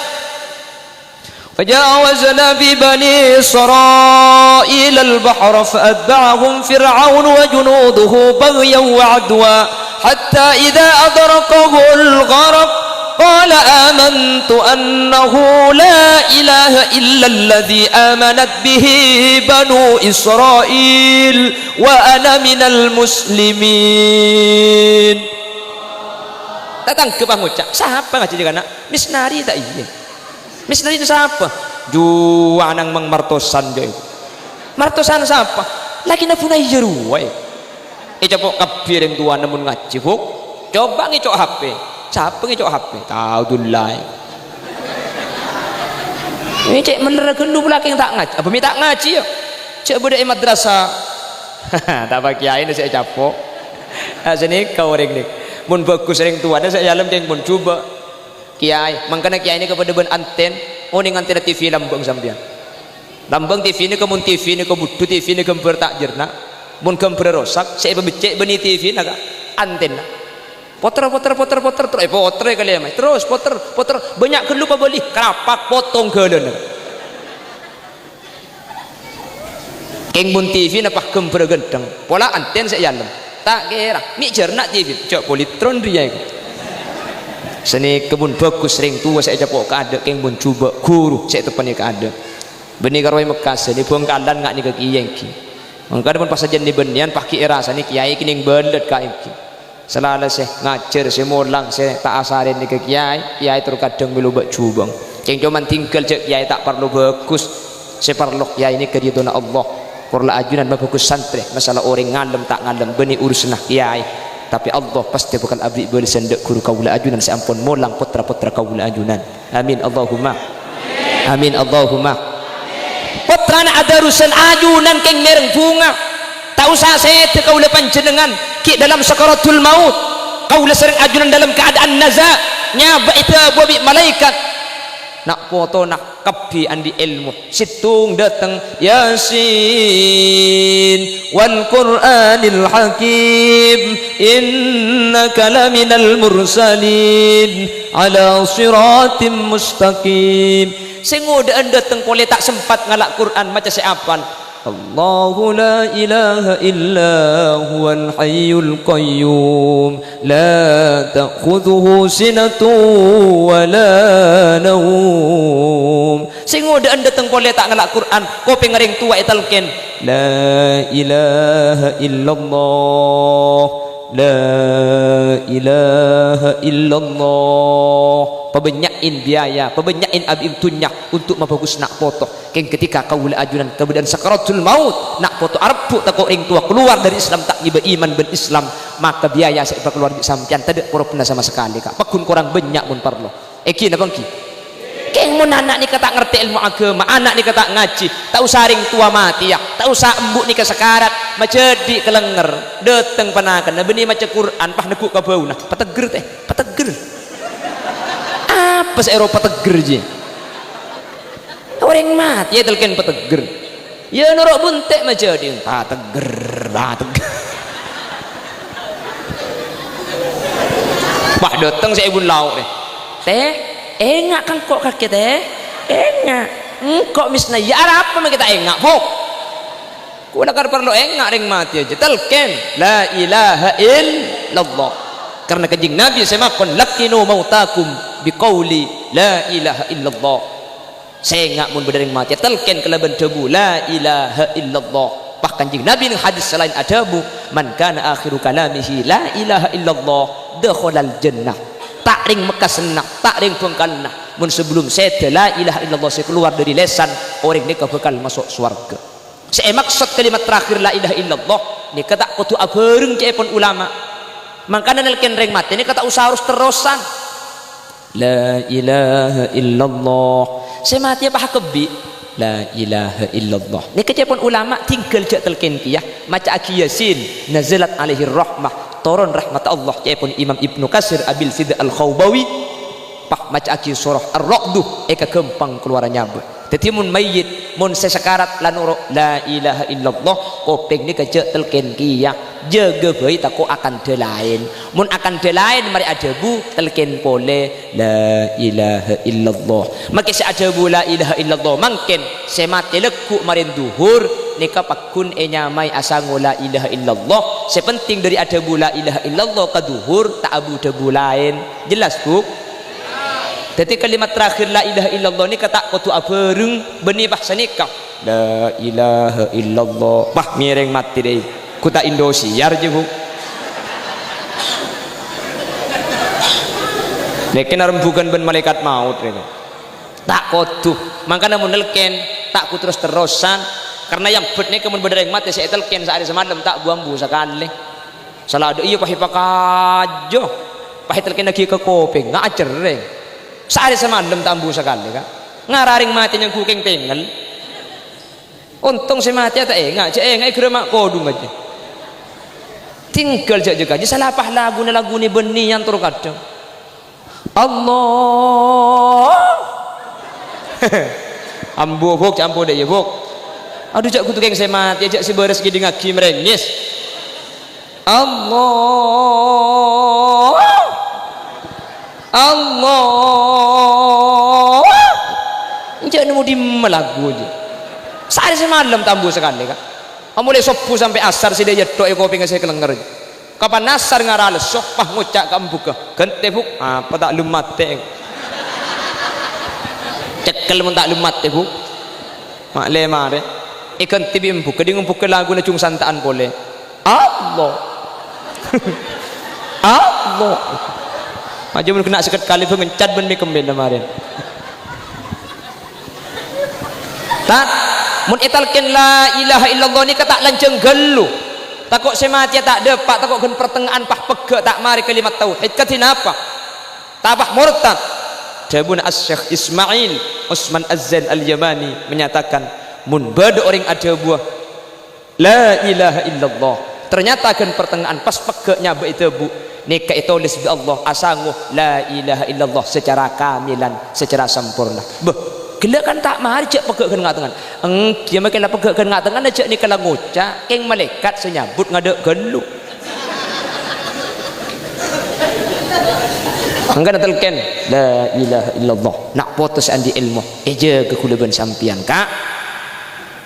وجاوزنا ببني إسرائيل البحر فأتبعهم فرعون وجنوده بغيا وعدوا حتى إذا أدركه الغرق قال آمنت أنه لا إله إلا الذي آمنت به بنو إسرائيل وأنا من المسلمين. Tatangghâ pangoca', sapa ngajhi kana'? Misnari ta' iyâ? Misnari sapa? Juwânang mang martosan jâ' itu. Martosan sapa? Lakèna Bunayya rowa. Ècapo' kabbhi rèng towana mon ngajhi, Bu'. Coba ngèco' H P. Sapa ngèco' H P? Tao dullâi. Ini cè' mellerra ghâllu polakèng ta' ngajhi. Apa mè' ta' ngajhi ya? Cè' bâdâ è madrasah. Ta' apa kiyaèna sè ècapo'. Ah, sanèka orèng nè. Mon bhâghus rèng towana sè è dâlem kèng mon jhubâ'. Kiyaè, mangkana kiyaè nèka padâ bân antèn, onèng antènna T V lambâng sampèyan. Lambâng T V nèka, mon T V nèka budhu, T V nèka ghâmbhâr ta' jhârna, mon ghâmbhârra rosak, sè èpabeccè' bânnè T V nèka, antènna. Poter, poter, poter, poter, terus, eh, poter kalèma, terus poter, poter, bânnya' ghâllu pabâli, karapak, potong ghâlâna. Kèng mon T V napa ghâmbhârra ghântheng, pola antèn sè è dâlem. Ta' kèra, mè' jhârna T V, jhâ' politron rèya èko. Sanèka mon bhâghus rèng towa sè ècapo' kaadâ', kèng mon jhubâ' ghuru sè èteppa'è kaadâ'. Bânnè karo è Mekka, sanè Bhângkalan nga' nèka kèya ènggi. Mangkana mon pas sajân bânnèyan, pas ghi' èrasanè kiyaè kènèng bâlât ka ènggi. Salalè sè ngajhâr, sè molang, sè ta' asarè nèka kiyaè, kiyaè terro kadhâng mèlo bâ' jhubâng. Cèng coma tinggal jhâ' kiyaè ta' parlo bhâghus. Sè parlo kiyaè nèka ridhona Allah. Por la ajunan mabhâghus santrè, masalah orèng ngalem ta' ngalem bânnè urusanna kiyaè. Tapè Allah pastè bhâkal aberri' bâlessan dâ' ghuru kaulâ ajunan sè ampon molang pottra-pottra kaulâ ajunan. Amin, Allahumma. Amin, Allahumma. Pottrana adarusan ajunan kèng mèreng bhunga. Ta' osa sèdhâ kaulâ panjhennengngan ghi' dâlem sakaratul maut. Kaulâ sareng ajunan dâlem kaadâ'ân naza, nyabâ èdhâbuwâ bi' malaèkat. Na' potona kabbhi andi' èlmo. Sèttong dâteng, "Yasin, wal Qur'anil Hakim, innaka laminal mursalin, ala siratim mustaqim." Sè ngodâ'ân dâteng polè ta' sempat ngala' Qur'an, maca sè apal. Allahu la ilaha illa huwal hayyul qayyum, la ta'khudhuhu sinatun wa la naum. Sè ngodâ'ân dâteng polè ta' ngala' Qur'an, kopèngnga rèng towa ètalkèn, "La ilaha illallah, la ilaha illallah." Pabânnya'in biaya, pabânnya'in abin dhunnya untuk mabhâghus na' poto. Kèng ketika kaulâ ajunan kabâdâ'ân sakaratul maut, na' poto arebbhu' tako' rèng towa kalowar dâri Islam, ta' ngibâ iman bân Islam, maka biaya sè èpakalowar bi' sampèyan tadâ' porobhâmna sama sakalè, Ka'. Pagghun korang bânnya' mon parlo. Èngghi napa èngghi? Kèng mon ana' nèka ta' ngartè èlmo aghâma, ana' nèka ta' ngajhi, ta' osa rèng towa matèya, ta' osa embu' nèka sakarat, majhâdhi' kalènger, dâteng panakanna, bânnè maca Qur'an, pas neggu' ka bâuna, pateggher tè, pateggher. Apa sè èro pateggher, jiyâ? Orèng matè ètalkèn pateggher. Yâ noro' buntè' majhâdhi', pateggher, pateggher. Pas dâteng sè èbun lao' rè. Tè, enga' ka engko' kakè, Tè. Enga'. Engko' mèsna, iyâ arapa ma' kita enga', Bu'? Kaulâ kan parlo enga' rèng matè jâ. Talkèn, "La ilaha illallah." Karna Kanjeng Nabi sè makon, "Laqqinu mautakum biqauli la ilaha illallah." Sènga' mon bâdâ rèng matè, talkèn kalabân dhâbu, "La ilaha illallah." Pas Kanjeng Nabi neng hadis sè laèn adhâbu, "Man kana akhiru kalamihi la ilaha illallah, dakhalal jannah." Ta' rèng mekkasanna, ta' rèng bhângkalanna, mon sabellum sèdhâ la ilaha illallah sè kalowar dâri lèsan, orèng nèka bhâkal maso' sowarghâ. Sè èmaksod kalimat terakhir la ilaha illallah nèka ta' kodhu abhâreng ca'èpon ulama. Mangkana nalkèn rèng matè nèka ta' osa ros-terrosan. La ilaha illallah. Sè matè pas kabbhi. La ilaha illallah. Nèka ca'èpon ulama tinggal jâ' talkèn kèya. Maca'aghi Yasin. Nazalat alaihir rahmah. Toron rahmat Allah. Ca'èpon Imam Ibnu Katsir Abil Fida Al-Khaubawi. Pas maca'aghi surah Ar-Ra'du. Èkaghâmpang kalowar nyabâ. Dhâddhi mon mayyit, mon sè sakarat la noro' la ilaha illallah, kopèng nèka jâ' talkèn kèya. Jâgâ bhâi tako' akandhâ laèn. Mon akandhâ laèn marè adhâbu, talkèn polè, "La ilaha illallah." Makè sè adhâbu la ilaha illallah mangkèn, sè matè lagghu' marèn dhuhur, nèka pagghun ènyamaè asango la ilaha illallah. Sè penting dâri adhâbu la ilaha illallah ka dhuhur, ta' abu dhâbu laèn. Jelas, Bu'? Dhâddhi kalimat terakhir la ilaha illallah nèka ta' kodhu abhâreng bânnè pas sanèka. La ilaha illallah. Wah, ngèrèng matè dâi. Ghu ta' Indosiar jâ, Bu'. Nèkè narembhughân bân malaèkat maot, rèng. Ta' kodhu. Mangkana mon nalkèn, ta' kodhu ros-terrosan. Karna è ambit nèka mon bâdâ rèng matè sè ètalkèn saarè samalem ta' bu-ambu sakalè. Sala adâ' iyâ pas èpakajâ. Pas ètalkènnaghi ka kopèng, nga' acerrèng. Saarè samalem ta' ambu sakalè, Ka'. Ngara rèng matè nyangghu kèng tengngel. Ontong sè matè ta' enga', jâ' enga' è ghârâ ma' kodhung ajâ. Tinggal jâ', jâ' kajâ sala pas laguna, laguna bânnè èyantor kadhâng. Allah. Ambu, Bu', jâ' ambu dâ' iyâ, Bu'. Adhu, jâ' kodhu kèng sè matè, jâ' sè bârâs ngèdingngaghi marèngngès. Allah. Allah. Jâ' nemmo dimma lagu jâ'. Saarè samalem ta' ambu sakalè, Ka'. Amolaè sobbhu sampè' asar sè dâ' iyâ tho' è kopèngnga sè kalènger. Kapan asar ngara lesso, pas ngoca' ka embughâ, "Ghântè, Bu'." "Apa ta' lem matè?" Cekkel mon ta' lem matè, Bu'. Ma' lè marè. Èghântè bi' embughâ, ding embughâ laguna jung santa'an polè. Allah. Allah. Ajâ mon kènè' sèket kalè bângencat bân mè-kemmèna marèn. Tat, mon ètalkèn la ilaha illallah nèka ta' lanjhâng ghâllu. Tako' sè matèya ta' dâpa', tako' ghân partengnga'an pas pegghâ' ta' marè kalimat tauhid. Kadhi napa? Ta' pas mortad. Dhâbuna Asy-Syeikh Ismail Usman Az-Zain Al-Yamani menyatakan, mon bâdâ orèng adhâbuwâ, "La ilaha illallah." Ternyata ghân partengnga'an pas pegghâ' nyabâ' èdhâbu, nèka ètolès bi' Allah asango la ilaha illallah secara kamilan, secara samporna. Bâh, ghellâ' kan ta' marè jâ' pegghâ' ghân nga'-tengngan. Èngghi, makè la pegghâ' ghân nga'-tengngan jâ' nèka la ngoca', kèng malaèkat sè nyabut ngadâ' ghâllu. Mangkana talkèn, "La ilaha illallah." Na' poto sè andi' èlmo, èjâgâ ghulâ bân sampèyan, Ka'.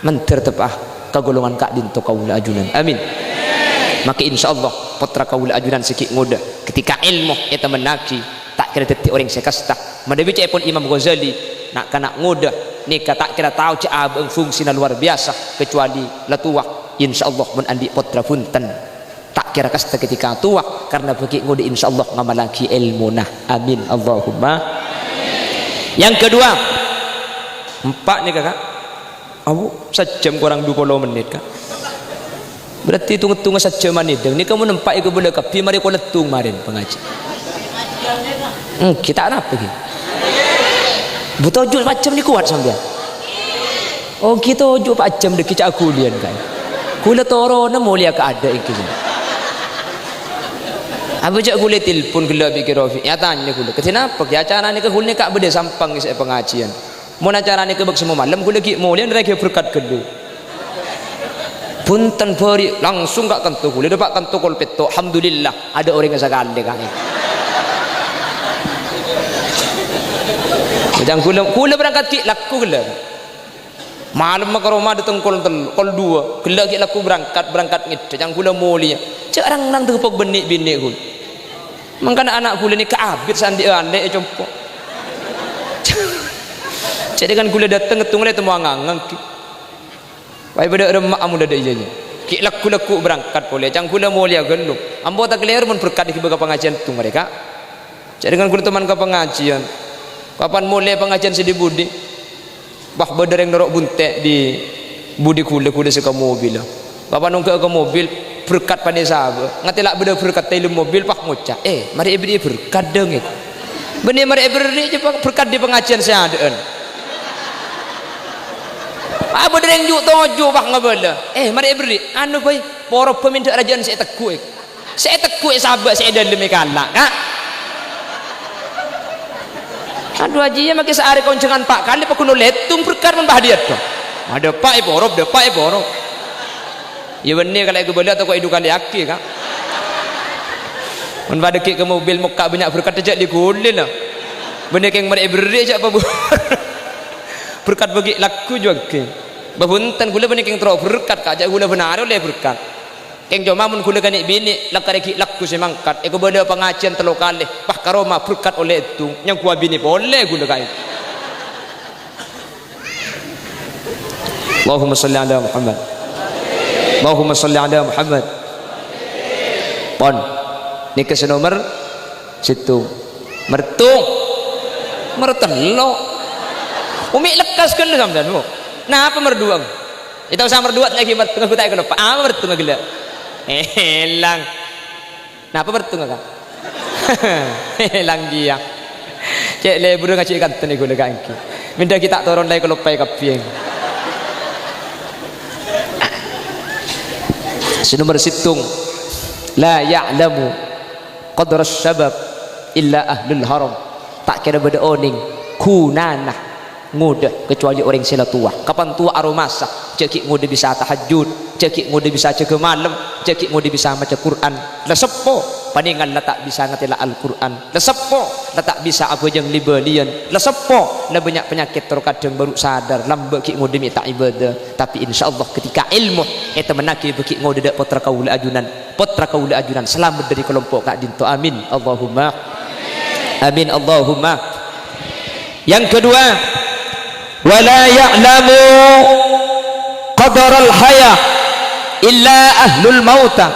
Mandhâr teppa'a ka golongan ka'dinto kaulâ ajunan. Amin. Makè insyaallah pottra kaulâ ajunan sè ghi' ngodâ, ketika èlmo ètammennaghi, ta' kèra dhâddhi orèng sè kasta. Manabi ca'èpon Imam Ghazali, na'-kana' ngodâ nèka ta' kèra tao jâ' abâ'na fungsina luar biasa, kecuali la towa. Insyaallah mon andi' pottra bhunten, ta' kèra kasta ketika towa, karna bâgi ngodâ insyaallah ngamallaghi èlmona. Amin. Allahumma. Yang kedua, empa' nèka, Ka'. Abu, sajjhâm korang dua puluh menit, Ka'. Berarti tung-ngetungnga sajjhâman èdhâng. Nèka mon empa' èkabâlâ kabbhi, marè koleddhung marèn pangajiân. Èngghi, ta' napa, ghi. Bu, toju' empa' jhâm nè kowat sampèyan? Oh, ghi, toju' empa' jhâm dâggi' ca' ghuliyân, Ka'. Ghulâ toronna molèya ka adâ' èngghi. Abu, jâ' ghulâ telpon ghellâ' bi' Ki Rofi. Ètanya ghulâ, "Kadhi napa, ghi, acara nèka ghulâ nèka bâdâ sampèyan sè pangajiân?" Mon acara nèka bâk semmo malem, ghulâ ghi' molèya nerraghi berkat ghâllu. Bhunten bâri', langsung ka' kanto ghulâ, dâpa' kanto kol pètto', alhamdulillah, adâ' orèngnga sakalè, Ka'. Ca'na kaulâ, kaulâ berangkat ghi' lagghu ghellâ'. Malemma ka roma dâteng kol tello', kol duwâ', ghellâ' ghi' lagghu berangkat, berangkat ngèdhâ. Ca'na kaulâ molèya. Jhâ' rang-nang dâpok bânnè binè kaulâ. Mangkana ana' kaulâ nèka abit sè andi' alè' è compo'. Jhâ' dhingghân kaulâ dâteng, ngèttonga la ètemmo ngangang ghi'. Bâ' bâdâ remma'a mon dâ' iyâ, iyâ. Ghi' lagghu-lagghu berangkat polè, ca'na kaulâ molèya ghâllu. Ampo ta' kalèro mon berkat èghibâ ka pangajiân tèngghu rèka. Jhâ' dhingghân kaulâ toman ka pangajiân. Kapan molè pangajiân sè dhi-budhi? Wah, bâdâ rèng noro' bhuntè' dhi-budhi kaulâ, kaulâ sè ka mobil. Kapan ongghâ'â ka mobil, berkat panèka sabâ. Ngatèla' bâdâ berkat è dâlem mobil, pas ngoca', "Eh, marè èberri'i berkat, dâng, è." Bânnè marè èberri', jhâ' berkat dhi pangajiân sè adâ'ân. Ah, bâdâ rèng ju'-toju' pas ngabâlâ. "Eh, marè èberri'." "Anu, bhâi, poro bhâi mènta' rajâ'ân sè ètegghu', è." Sè ètegghu' è sabâ', sè è dâlem è kala', Ka'. Adhu, ajiyâ makè saarè konjhângan pa' kalè, paghun lèttong berkat mon bâdâ, adhu. Adâ pa' è poro, dâ' pa' è poro. Iyâ bânnè, kalè èkabâlâ atau kok èdu kalèyaghi, Ka'. Mon padâ ghi' ka mobil mokka' bânnya' berkat, jhâ' lè-ghulè la. Bânnè kèng marè èberri' jhâ' pabu-, berkat bâgi' lagghu jhuwâghi. Bâ bhunten, kaulâ bânnè kèng terro berkat, Ka', jhâ' kaulâ bân arè ollè berkat. Kèng coma mon kaulâ kanè' binè, lakar ghi' lagghu sè mangkat, èkabâlâ pangajiân tello kalè, pas ka roma berkat ollè èdhung, nyangghuwâ binè polè kaulâ kaè. Allahumma shalli ala Muhammad. Allahumma shalli ala Muhammad. Pon. Nèka sè nomer sèttong. Mertong. Mertello'. Umi lekkas ghâllu sampèyan, Bu. Napa merduwâ? Ita' osa merduwâ, lagi mertong, aku ta' kaloppa. Apa mertong ghellâ'? Èlang. Napa mertong, Ka'? Èlang kèya. Cè' lebur ngajhi kanten iku lho, Ka', èngghi. Mènta ghi' ta' toron la èkaloppaè kabbhi. Sè nomer sèttong, la ya'lamu qadras syabab illa ahlul haram. Ta' kèra bâdâ onèng ghunana ngodâ, kecuali orèng sè la towa. Kapan towa aromasa, jhâ' ghi' ngodâ bisa tahajjud, jhâ' ghi' ngodâ bisa jâgâ malem, jhâ' ghi' ngodâ bisa maca Qur'an. La seppo, panèngan la ta' bisa ngatèla' Al-Qur'an. La seppo, la ta' bisa abhâjâng lè-bâliyân. La seppo, la bânnya' panyakèt terkadang bhuru sadar, lambâ' ghi' ngodâ mè' ta' ibâdâ. Tapè insyaallah ketika ilmu ètemennaghi bâ ghi' ngodâ dâ' pottra kaulâ ajunan. Pottra kaulâ ajunan salamet dâri kalompo' ka'dinto. Amin. Allahumma. Amin. Allahumma. Yang kedua, "Wa la ya'lamu qadaral haya illa ahlul mauta."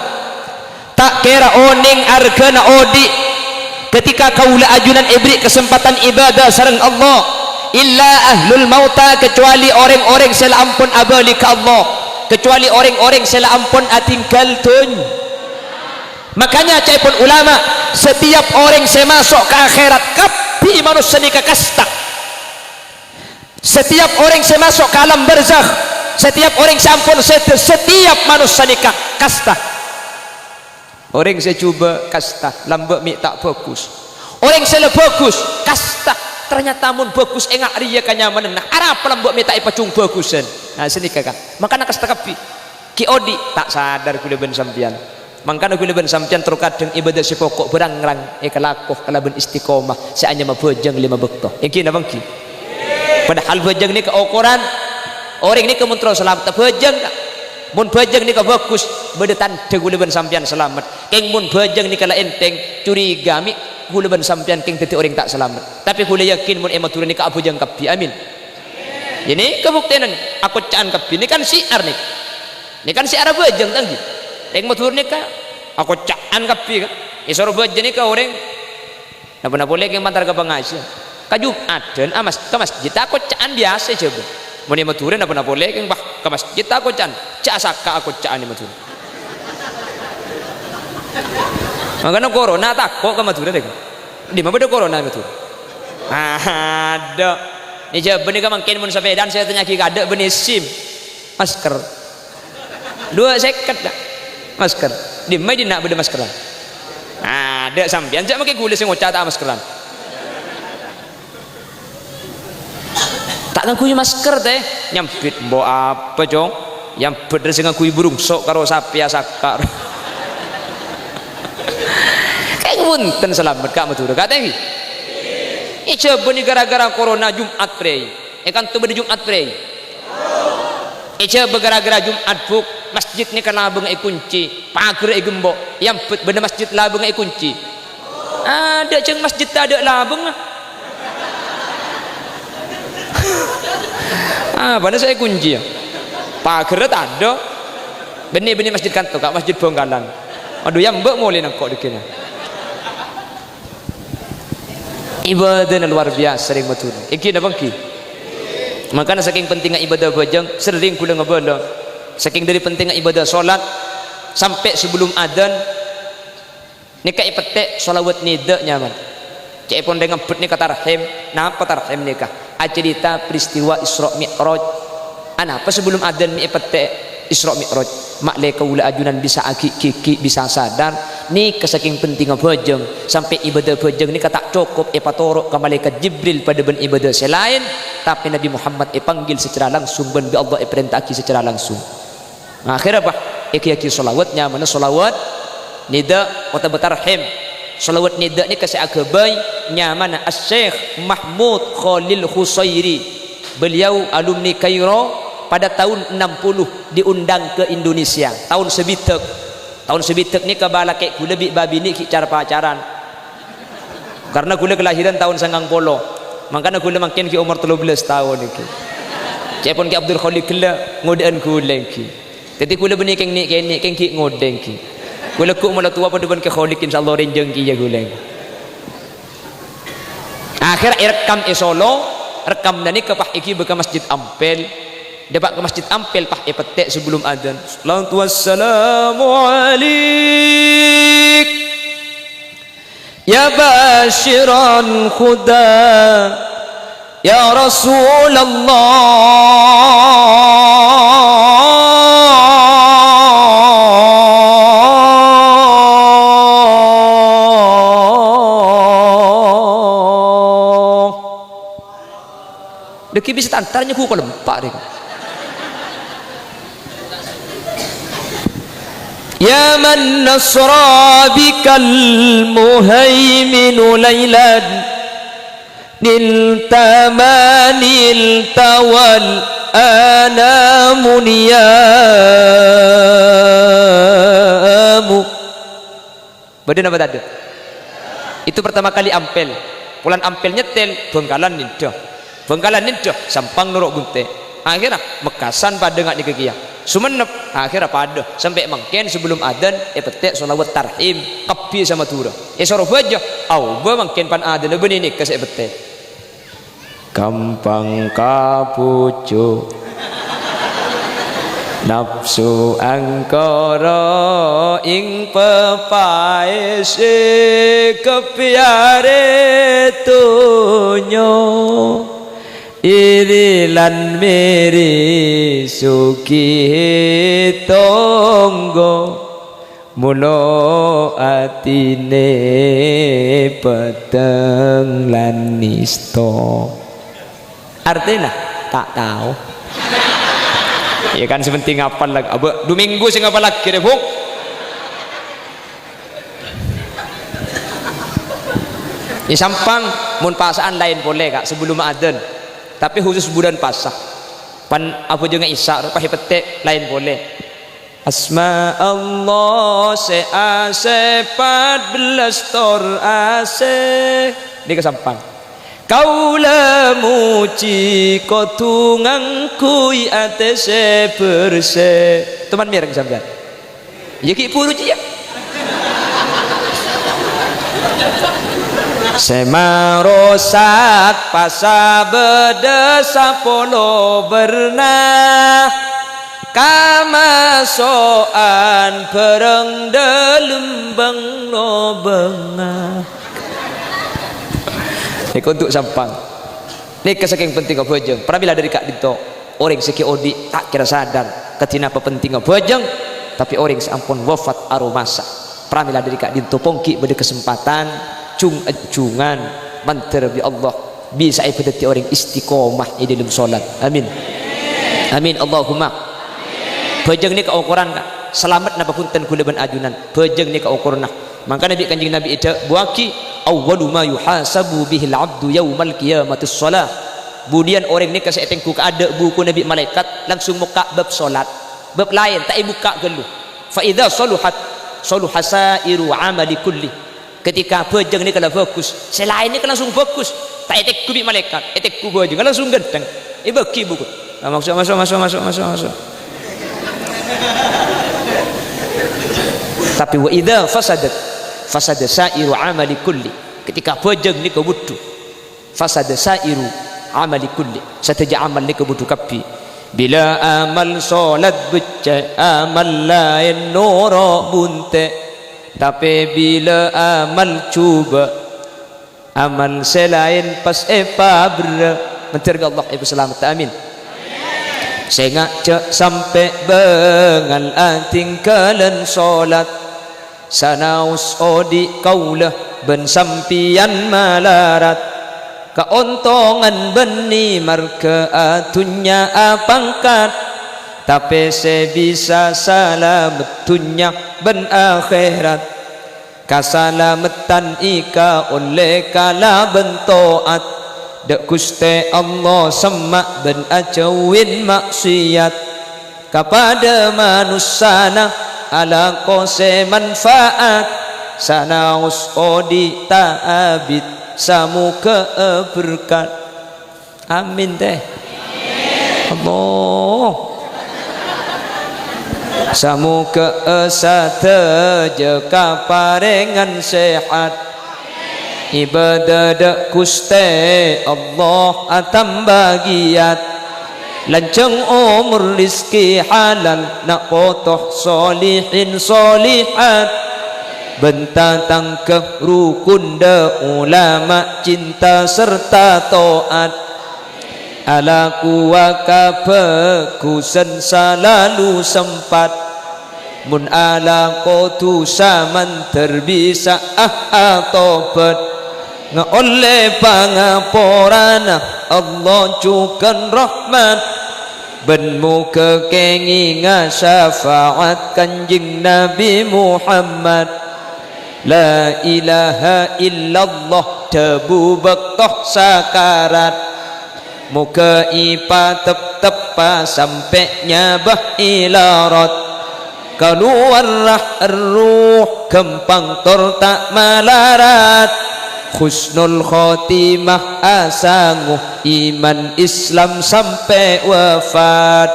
Ta' kèra onèng arghâna odi' ketika kaulâ ajunan èberri' kasempadhân ibâdâ sareng Allah, illa ahlul mauta, kecuali orèng-orèng sè la ampon abâli ka Allah, kecuali orèng-orèng sè la ampon atinggal dhunnya. Makanya, ca'èpon ulama, setiap orèng sè maso' ka akhèrat, kabbhi manossa nèka kasta. Setiap orèng sè maso' ka alam barzakh, setiap orèng sè ampon sèdhâ, setiap manossa nèka kasta. Orèng sè jhubâ', kasta, lambâ' mè' ta' bhâghus. Orèng sè la bhâghus, kasta. Ternyata mon bhâghus enga' rèya kanyamananna, arapa lambâ' mè' ta' èpajhung bhâghusân. Nah, sanèka, Ka'. Mangkana kasta kabbhi. Ghi' odi', ta' sadar kaulâ bân sampèyan. Mangkana kaulâ bân sampèyan terkadang ibâdâ sè poko' bârâng-râng èkalako kalabân istiqomah sè anyama bhâjâng lèma bâkto. Èngghi napa èngghi? Padahal bhâjâng nèka okoran orèng nèka mon terro salamet bhâjâng, Ka'. Mon bhâjâng nèka bhâghus, bâdâ tandhâ kaulâ bân sampèyan salamet. Kèng mon bhâjâng nèka la ènthèng, curiga mè' kaulâ bân sampèyan kèng dhâddhi orèng ta' salamet. Tapè kaulâ yakin mon è Madhurâ nèka abhâjâng kabbhi. Amin. Iyâ nèka buktèna, akocca'an kabbhi. Nèka kan syiar nèka. Nèka kan syiar abhâjâng, ta' èngghi? Rèng Madhurâ nèka akocca'an kabbhi, Ka'. Èsoro bhâjâng nèka orèng. Napa-napa polè kèng pantar ka pangajiân. Ka Jum'adhân, a, mas-, ka masjid akocca'an biyasa jhâbâ. Mon è Madhurâ napa-napa polè kèng, wah, ka masjid akocca'an. Jhâ' asaka' akocca'an è Madhurâ. Mangkana corona tako' ka Madhurâ, rèng. Dimma bâdâ corona è Madhurâ? Adâ'. È jhâbâ nèka mangkèn mon sapèdaan sè ètanya'aghi kaadâ' bânnè SIM. Masker. Duwâ' sèket, ta'? Masker. Dimma è dinna' bâdâ maskeran? Adâ' sampèyan, jhâ' makè ghulâ sè ngoca' ta' maskeran. Ta' ngangghuy masker, tè. Nyambit, "Embo' apa, Cong?" Nyambit sè ngangghuy burungso' karo sapè asaka'. Kèng bhunten salamet, Ka', Madhurâ, Ka', tè. Èjhâbâ nè ghârâ-ghârâ korona Jum'at, Prèi. È kanto bâdâ Jum'at, Prèi. Èjhâbâ ghârâ-ghârâ Jum'at, Bu', masjid nèka labângnga èkoncè, paghârrâ ègembok, èambhit bâdâ masjid labângnga èkoncè. Adâ' jhâng masjid tadâ' labângnga. Apana sè èkoncè, yâ? Paghârrâ tadâ'. Bânnè, bânnè masjid kanto, Ka', masjid Bhângkalan. Adhu, yâ, mbâ' molè nangko' dhâgghina. Ibadana luar biasa, rèng Madhurâ. Èngghi napa èngghi? Mangkana sakèng pentingnga ibadah bhâjâng, serrèng kaulâ ngabâlâ. Sakèng dhâri pentingnga ibadah sholat, sampè' sabellum adzan, nèka èpettè' shalawat nida' nyamana. Ca'èpon rèng ambhit nèka tarhim. Napa tarhim nèka? Acarèta peristiwa Isra Mi'raj. Anapa sabellum adzan mè' èpettè' Isra Mi'raj? Ma'lè kaulâ ajunan bisa aghi' ghighi', bisa sadar, nèka sakèng pentingnga bhâjâng, sampè' ibadah bhâjâng nèka ta' cokop èpatoro' ka Malaèkat Jibril padâ bân ibadah sè laèn, tapè Nabbhi Muhammad èpanggil secara langsung bân bi' Allah èparènta'aghi secara langsung. Akhèrra, pas èghi-aghi shalawat, nyamana shalawat nida' otabâ tarhim. Shalawat nida' nèka sè aghâbây nyamana Asy-Syaikh Mahmud Khalil Khusairi. Beliau alumni Kairo, pada tahun enam puluh diundang ke Indonesia, taon sabidhâk. Taon sabidhâk nèka bâlâkè' kaulâ bi' bâbinè' ghi' car-pacaran. Karna kaulâ kalahiran taon sangang polo, mangkana kaulâ mangkèn ghi' omor tello bellâs taon èngghi. Ca'èpon Kè Abdul Khaliq ghellâ' ngodâ'ân kaulâ èngghi. Dhâddhi kaulâ bânnè kèng nè'-kènè', kèng ghi' ngodâ èngghi. Kaulâ ghu' mola towa padâ bân Kè Khaliq, insyaallah rènjhâng kèya kaulâ èngghi. Akhèrra èrekkam è Solo, rekkam ghânèka pas èghibâ ka Masjid Ampel. Dâpa' ka Masjid Ampel pas èpettè' sabellum adzan. Shalawatu wassalamu alaik. Ya basyiran huda, ya Rasulullah. Dhâggi' bisa tantar nyebbu palempa' rè. Ya man nasra bikal muhaiminu lailan, nilta ma nilta wal anamu niyamu. Bâdâ napa tadâ'? Itu pertama kali Ampel. Polana Ampel nyèttèl, Bhângkalan nèndhâ. Bhângkalan nèndhâ, Sampang noro' bunte'. Akhèrra Mekkasân padâ nga' nèka kèya. Songennep, akhèrra padâ. Sampè' mangkèn sabellum adzan èpettè' shalawat tarhim, kabbhi sa-Madhurâ. È Sorbhâjâ, aobâ mangkèn pan adzanna bânnè nèka sè èpettè'. Gampang kabhuju, napsu angkara ing pepaè sè kabbhi arè dhunnya. Iri lan miri sugihè tonggo. Mula atine peteng lan nisto. Artena, ta' tao. Ya kan, sè penting ngapal lag-, abâ', du minggu sè ngapal lagi deh, Bung. Di Sampang, mon pasa'an laèn polè, Ka', sebelum adzan. Tapi khusus bulan pasa. Pan abhâjângnga Isya', pas èpettè' laèn polè. Asma Allah sè asè pat bellâs tor asè. Nèka Sampang. Kaulâ mojhi kodhu ngangghuy atè sè bersè. Toman mèreng sampèyan. Iyâ ghi' buru jiyâ. Sè marosak pasa bâdâ sapolo bârna. Kamaso'an bhârâng dâlem bâng-lobângnga. Nèka untuk Sampang. Nèka sakèng pentingnga bhâjâng. Pramèla dhâri ka'dinto, orèng sè ghi' odi' ta' kèra sadar kadhi napa pentingnga bhâjâng, tapè orèng sè ampon wafat aromasa. Pramèla dhâri ka'dinto pongghi' bâdâ kasempadhân jung-ajungan mandhâr bi' Allah. Bisa'a èpadhâddhi orèng istiqomah è dâlem solat. Amin. Amin, Allahumma. Bhâjâng nèka okoran, Ka'. Salamet napa bhunten ghulâ bân ajunan. Bhâjâng nèka okoranna. Mangkana bi' Kanjeng Nabi èdhâbuwâghi, "Awwalu ma yuhasabu bihil abdu yaumal qiyamati shalah." Budiyân orèng nèka sè ètengghu kaadâ' bukuna bi' malaèkat, langsung mokka' bab shalat. Bab laèn ta' èbukka' ghâllu. "Fa idza shaluhat, shaluha sa'iru amali kulli." Ketika bhâjâng nèka la bhâghus, sè laèn nèka langsung bhâghus. Ta' ètengghu bi' malaèkat, ètengghu bhâjâng langsung ghântheng. Èbâghi buku. Ah, maso', maso', maso'. Tapè "Wa idza fasadat, fasada sa'iru amali kulli." Ketika bhâjâng nèka budhu, fasada sa'iru amali kulli. Sadhâjâ amal nèka budhu kabbhi. Bilâ amal shalat beccè', amal laèn noro' bunte'. Tapè bilâ amal jhubâ', amal sè laèn pas èpaberrâ'. Mandhâr ka Allah èpasalamet, amin. Sènga' jhâ' sampè' bângal adhinggalan shalat. Sanaos odi' kaulâ bân sampèyan malarat. Kaontongan bânnè marghâ adhunnya apangkat. Tapè sè bisa salamet dhunnya bân akhèrat. Kasalameddhân èkaollè kalabân to'at, dâ' Ghustè Allah semma' bân ajhâuwin ma'siyat. Kapadâ manossana alako sè manfa'at, sanaos odi' ta' abit, samoghâ'â berkat. Amin, tè. Allah. Samoghâ'â sadhâjâ kaparèngan sehat. Ibâdâ dâ' Ghustè Allah atamba giyat. Lanjhâng omor, rizki halal, na' poto solihin solihat. Bân tatangghâ rukun dâ' ulama cinta sarta to'at. Alakowa kabhâghusân salalu sempat. Mon alako dhusa mandhâr bisa'a atobhât. Ngaollè pangaporana Allah jhughân rahmat. Bân moghâ kèngènga syafa'at Kanjeng Nabi Muhammad. La ilaha illallah dhâbu bâkto sakarat. Moghâ èpatepteppa sampè' nyabâ èlarot. Kalowarra erruh ghâmpang tor ta' malarat. Husnul khotimah asango iman Islam sampè' wafat.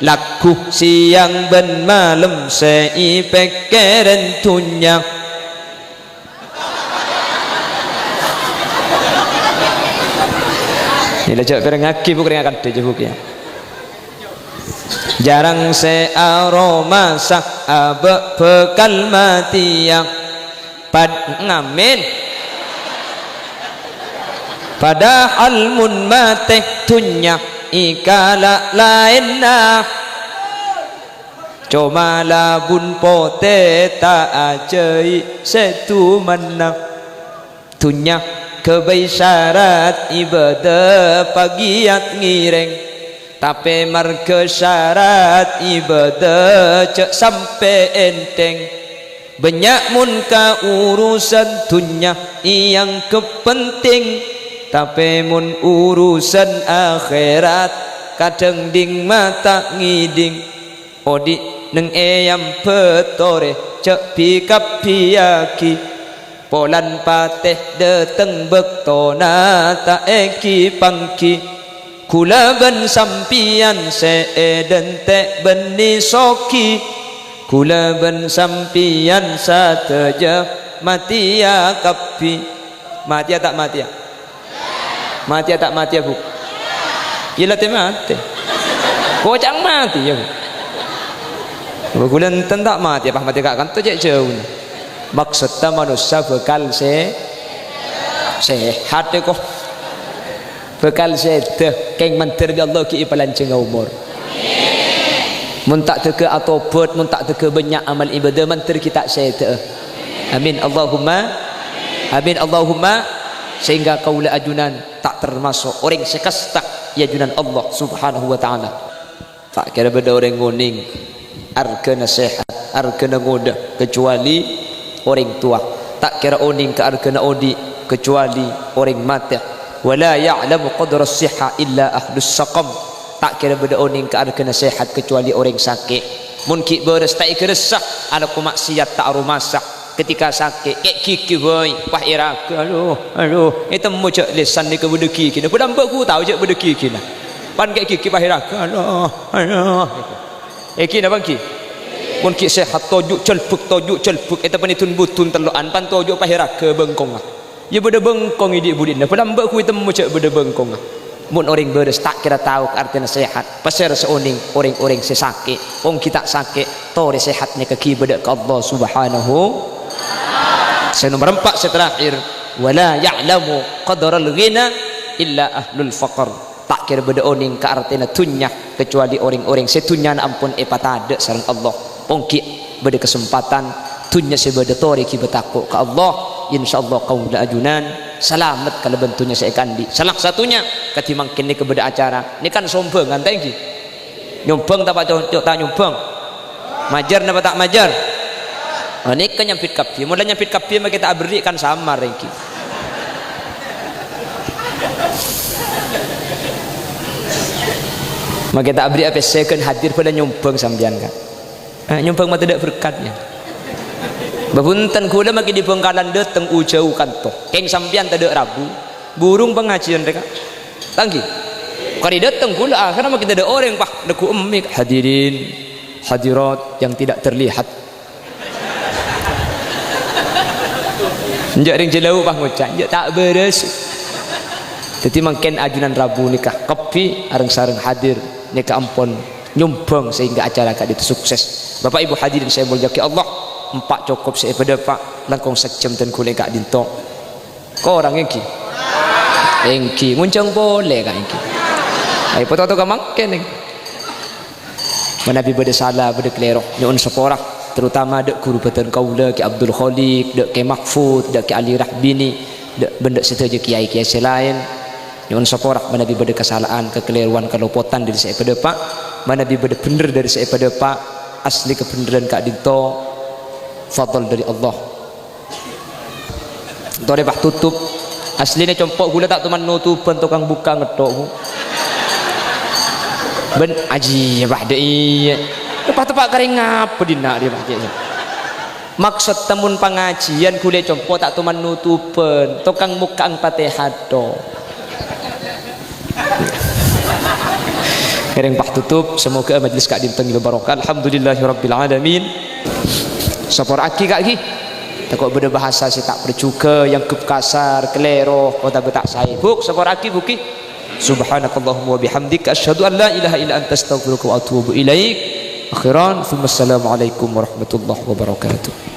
Lagghu sèyang bân malem sè èpèkkèrè dhunnya. Ella jhâ' pèrengngaghi, Bu, rèng akantha, jhâ', Bu, ya. Jhârâng sè aromasa abâ' bhâkal matèya. Pad-, ngamin. Padahal mon matè dhunnya èkala' laènna. Coma labun potè ta' ajhâi' sè dumanna. Dhunnya ghâbây sarat ibâdâ pagiyat ngèrèng, tapè marghâ sarat ibâdâ jhâ' sampè' ènthèng. Bânnya' mon ka urusan dhunnya èangghep penting, tapè mon urusan akhèrat kadhâng dhing mata ngèdhing. Odi' neng è ambât torè jhâ' bi-kabbiyâghi. Polana patè dhâteng bâktona ta' èghi-pangghi. Ghulâ bân sampèyan sè èdhântè' bânnè soghi. Ghulâ bân sampèyan sadhâjâ matèya kabbhi. Matèya ta' matèya? Matèya ta' matèya, Bu? Iyâ, la tè-matè. Koca'na matèya, Bu. Ghulâ enten ta' matèya, pas matè ka' kanto cè' jhâuna. Maksodda manossa bhâkal sè-, sehat, èko. Bhâkal sèdhâ, kèng mandhâr bi' Allah ghi' èpalanjhânga omor. Mon ta' dhâgghâ atobhât, mon ta' dhâgghâ bânnya' amal ibâdâ, mandhâr ghi' ta' sèdhâ'â. Amin, Allahumma. Amin, Allahumma. Sehingga kaulâ ajunan ta' tamaso' orèng sè kasta è ajunan Allah Subhanahu wa Ta'ala. Ta' kèra bâdâ orèng ngonèng arghâna sehat, arghâna ngodâ, kecuali orèng towa. Ta' kèra onèng ka arghâna odi' kecuali orèng matè. "Wa la ya'lamu qadras sihha illa ahlus saqam." Ta' kèra bâdâ onèng ka arghâna sehat kecuali orèng sakè'. Mon ghi' bârâs ta' èghâressa, alako maksiat ta' aromasa. Ketika sakè', kè' ghighi bhâi, pas èraghâ, "Aduh, aduh." Ètemmo jâ' lèsan nèka bâdâ ghighina. Bâdâ amba' ghu tao jâ' bâdâ ghighina. Pan kè' ghighi pas èraghâ, "Aduh, aduh." Èghi napa ènggi? Mon ghi' sehat, toju' jhâlbhâk, toju' jhâlbhâk, èteppanè dun-budun tello'an, pan toju' pas èraghâ bengkongnga. Iyâ bâdâ bengkong è dhi' budina, bâdâ amba' ghu ètemmo jâ' bâdâ bengkongnga. Mon orèng bârâs ta' kèra tao ka artèna sehat, pasèra sè onèng orèng-orèng sè sakè', ongghi ta' sakè', torè sehat nèka ghibâ dâ' ka Allah Subhanahu. Sè nomer empa', sè terakhir, "Wa la ya'lamu qadral ghina illa ahlul faqr." Ta' kèra bâdâ onèng ka artèna dhunnya, kecuali orèng-orèng sè dhunnyana ampon èpatadâ' sareng Allah. Pongghi' bâdâ kasempadhân dhunnya sè bâdâ torè ghibâ tako' ka Allah. Insyaallah kaulâ ajunan salamet kalabân dhunnya sè èkaandi'. Salah satunya, kadhi mangkèn nèka bâdâ acara. Nèka kan sombhângan, ta' ènggi? Nyombhâng ta' pa-, co-, co-, ta' nyombhâng? Majâr napa ta' majâr? Oh, nèka nyambit kabbhi. Mon la nyambit kabbhi, makè ta' aberri' kan samar ènggi. Makè ta' aberri' apèssè ghân hadir bâdâ nyombhâng sampèyan, Ka'. Eh, nyombhâng ma' tadâ' berkat, yâ. Bâbunten, ghulâ makè dâri Bhângkalan dâteng u-jâu kanto. Kèng sampèyan tadâ' rabu, burung pangajiyân rèka. Ta' ènggi? Karè dâteng ghulâ, akhèrra makè tadâ' orèng, pas, neggu' emmè. Hadirin, hadirat yang tidak terlihat. Enjâ' rèng Jhâlâu pas ngoca', enjâ' ta' bârâs. Dhâddhi mangkèn ajunan rabu nèka kabbhi areng-sareng hadir nèka ampon nyombhâng sehingga acara ka'dinto sukses. Bapak Ibu hadirin sè èmoljâ'aghi Allah, empa' cokop sè èpadâpa', langkong sajjhâm dân ghulâ ka'dinto. Korang ènggi? Ènggi, ngonjhâng polè ka' ènggi. Ayo, poto-poto ka mangkèn, ènggi. Manabi bâdâ sala, bâdâ kalèro, nyo'on sapora, terutama dâ' ghuru bâdân kaulâ, Kè Abdul Khaliq, dâ' Kè Mahfud, dâ' Kè Ali Rahbini, dâ', bân dâ' sadhâjâ kèyaè-kèyaè sè laèn. Nyo'on sapora manabi bâdâ kasala'an, kakalèrowan, kalopotan dâri sè èpadâpa', manabi bâdâ bhendher dâri sè èpadâpa', asli kabhendherrân ka'dinto fadl dâri Allah. Torè, Pak, tutup. Aslina compo' ghulâ ta' toman notobhân, tokang bukka' ngetto', Bu. Bân ajiyâ, Pak, dâ' iyâ. Teppa'-teppa' karè ngapa dinna' rèya, Pak, kèya? Maksodda mon pangajiyân ghulâ compo' ta' toman notobhân, tokang mokka'an Fatihah, to. Ngèrèng pah tutup, semoga majelis ka'dinto ngibâ barokah. Alhamdulillahirabbil alamin. Sapora'aghi, Ka', ghi. Tako' bâdâ bahasa sè ta' parjhughâ, èangghep kasar, kalèro, otabâ ta' saè. Bu', sapora'aghi, Bu', ghi. Subhanakallahumma wa bihamdika, asyhadu an la ilaha illa anta, astaghfiruka wa atubu ilaik. Akhiran, tsumma assalamualaikum warahmatullahi wabarakatuh.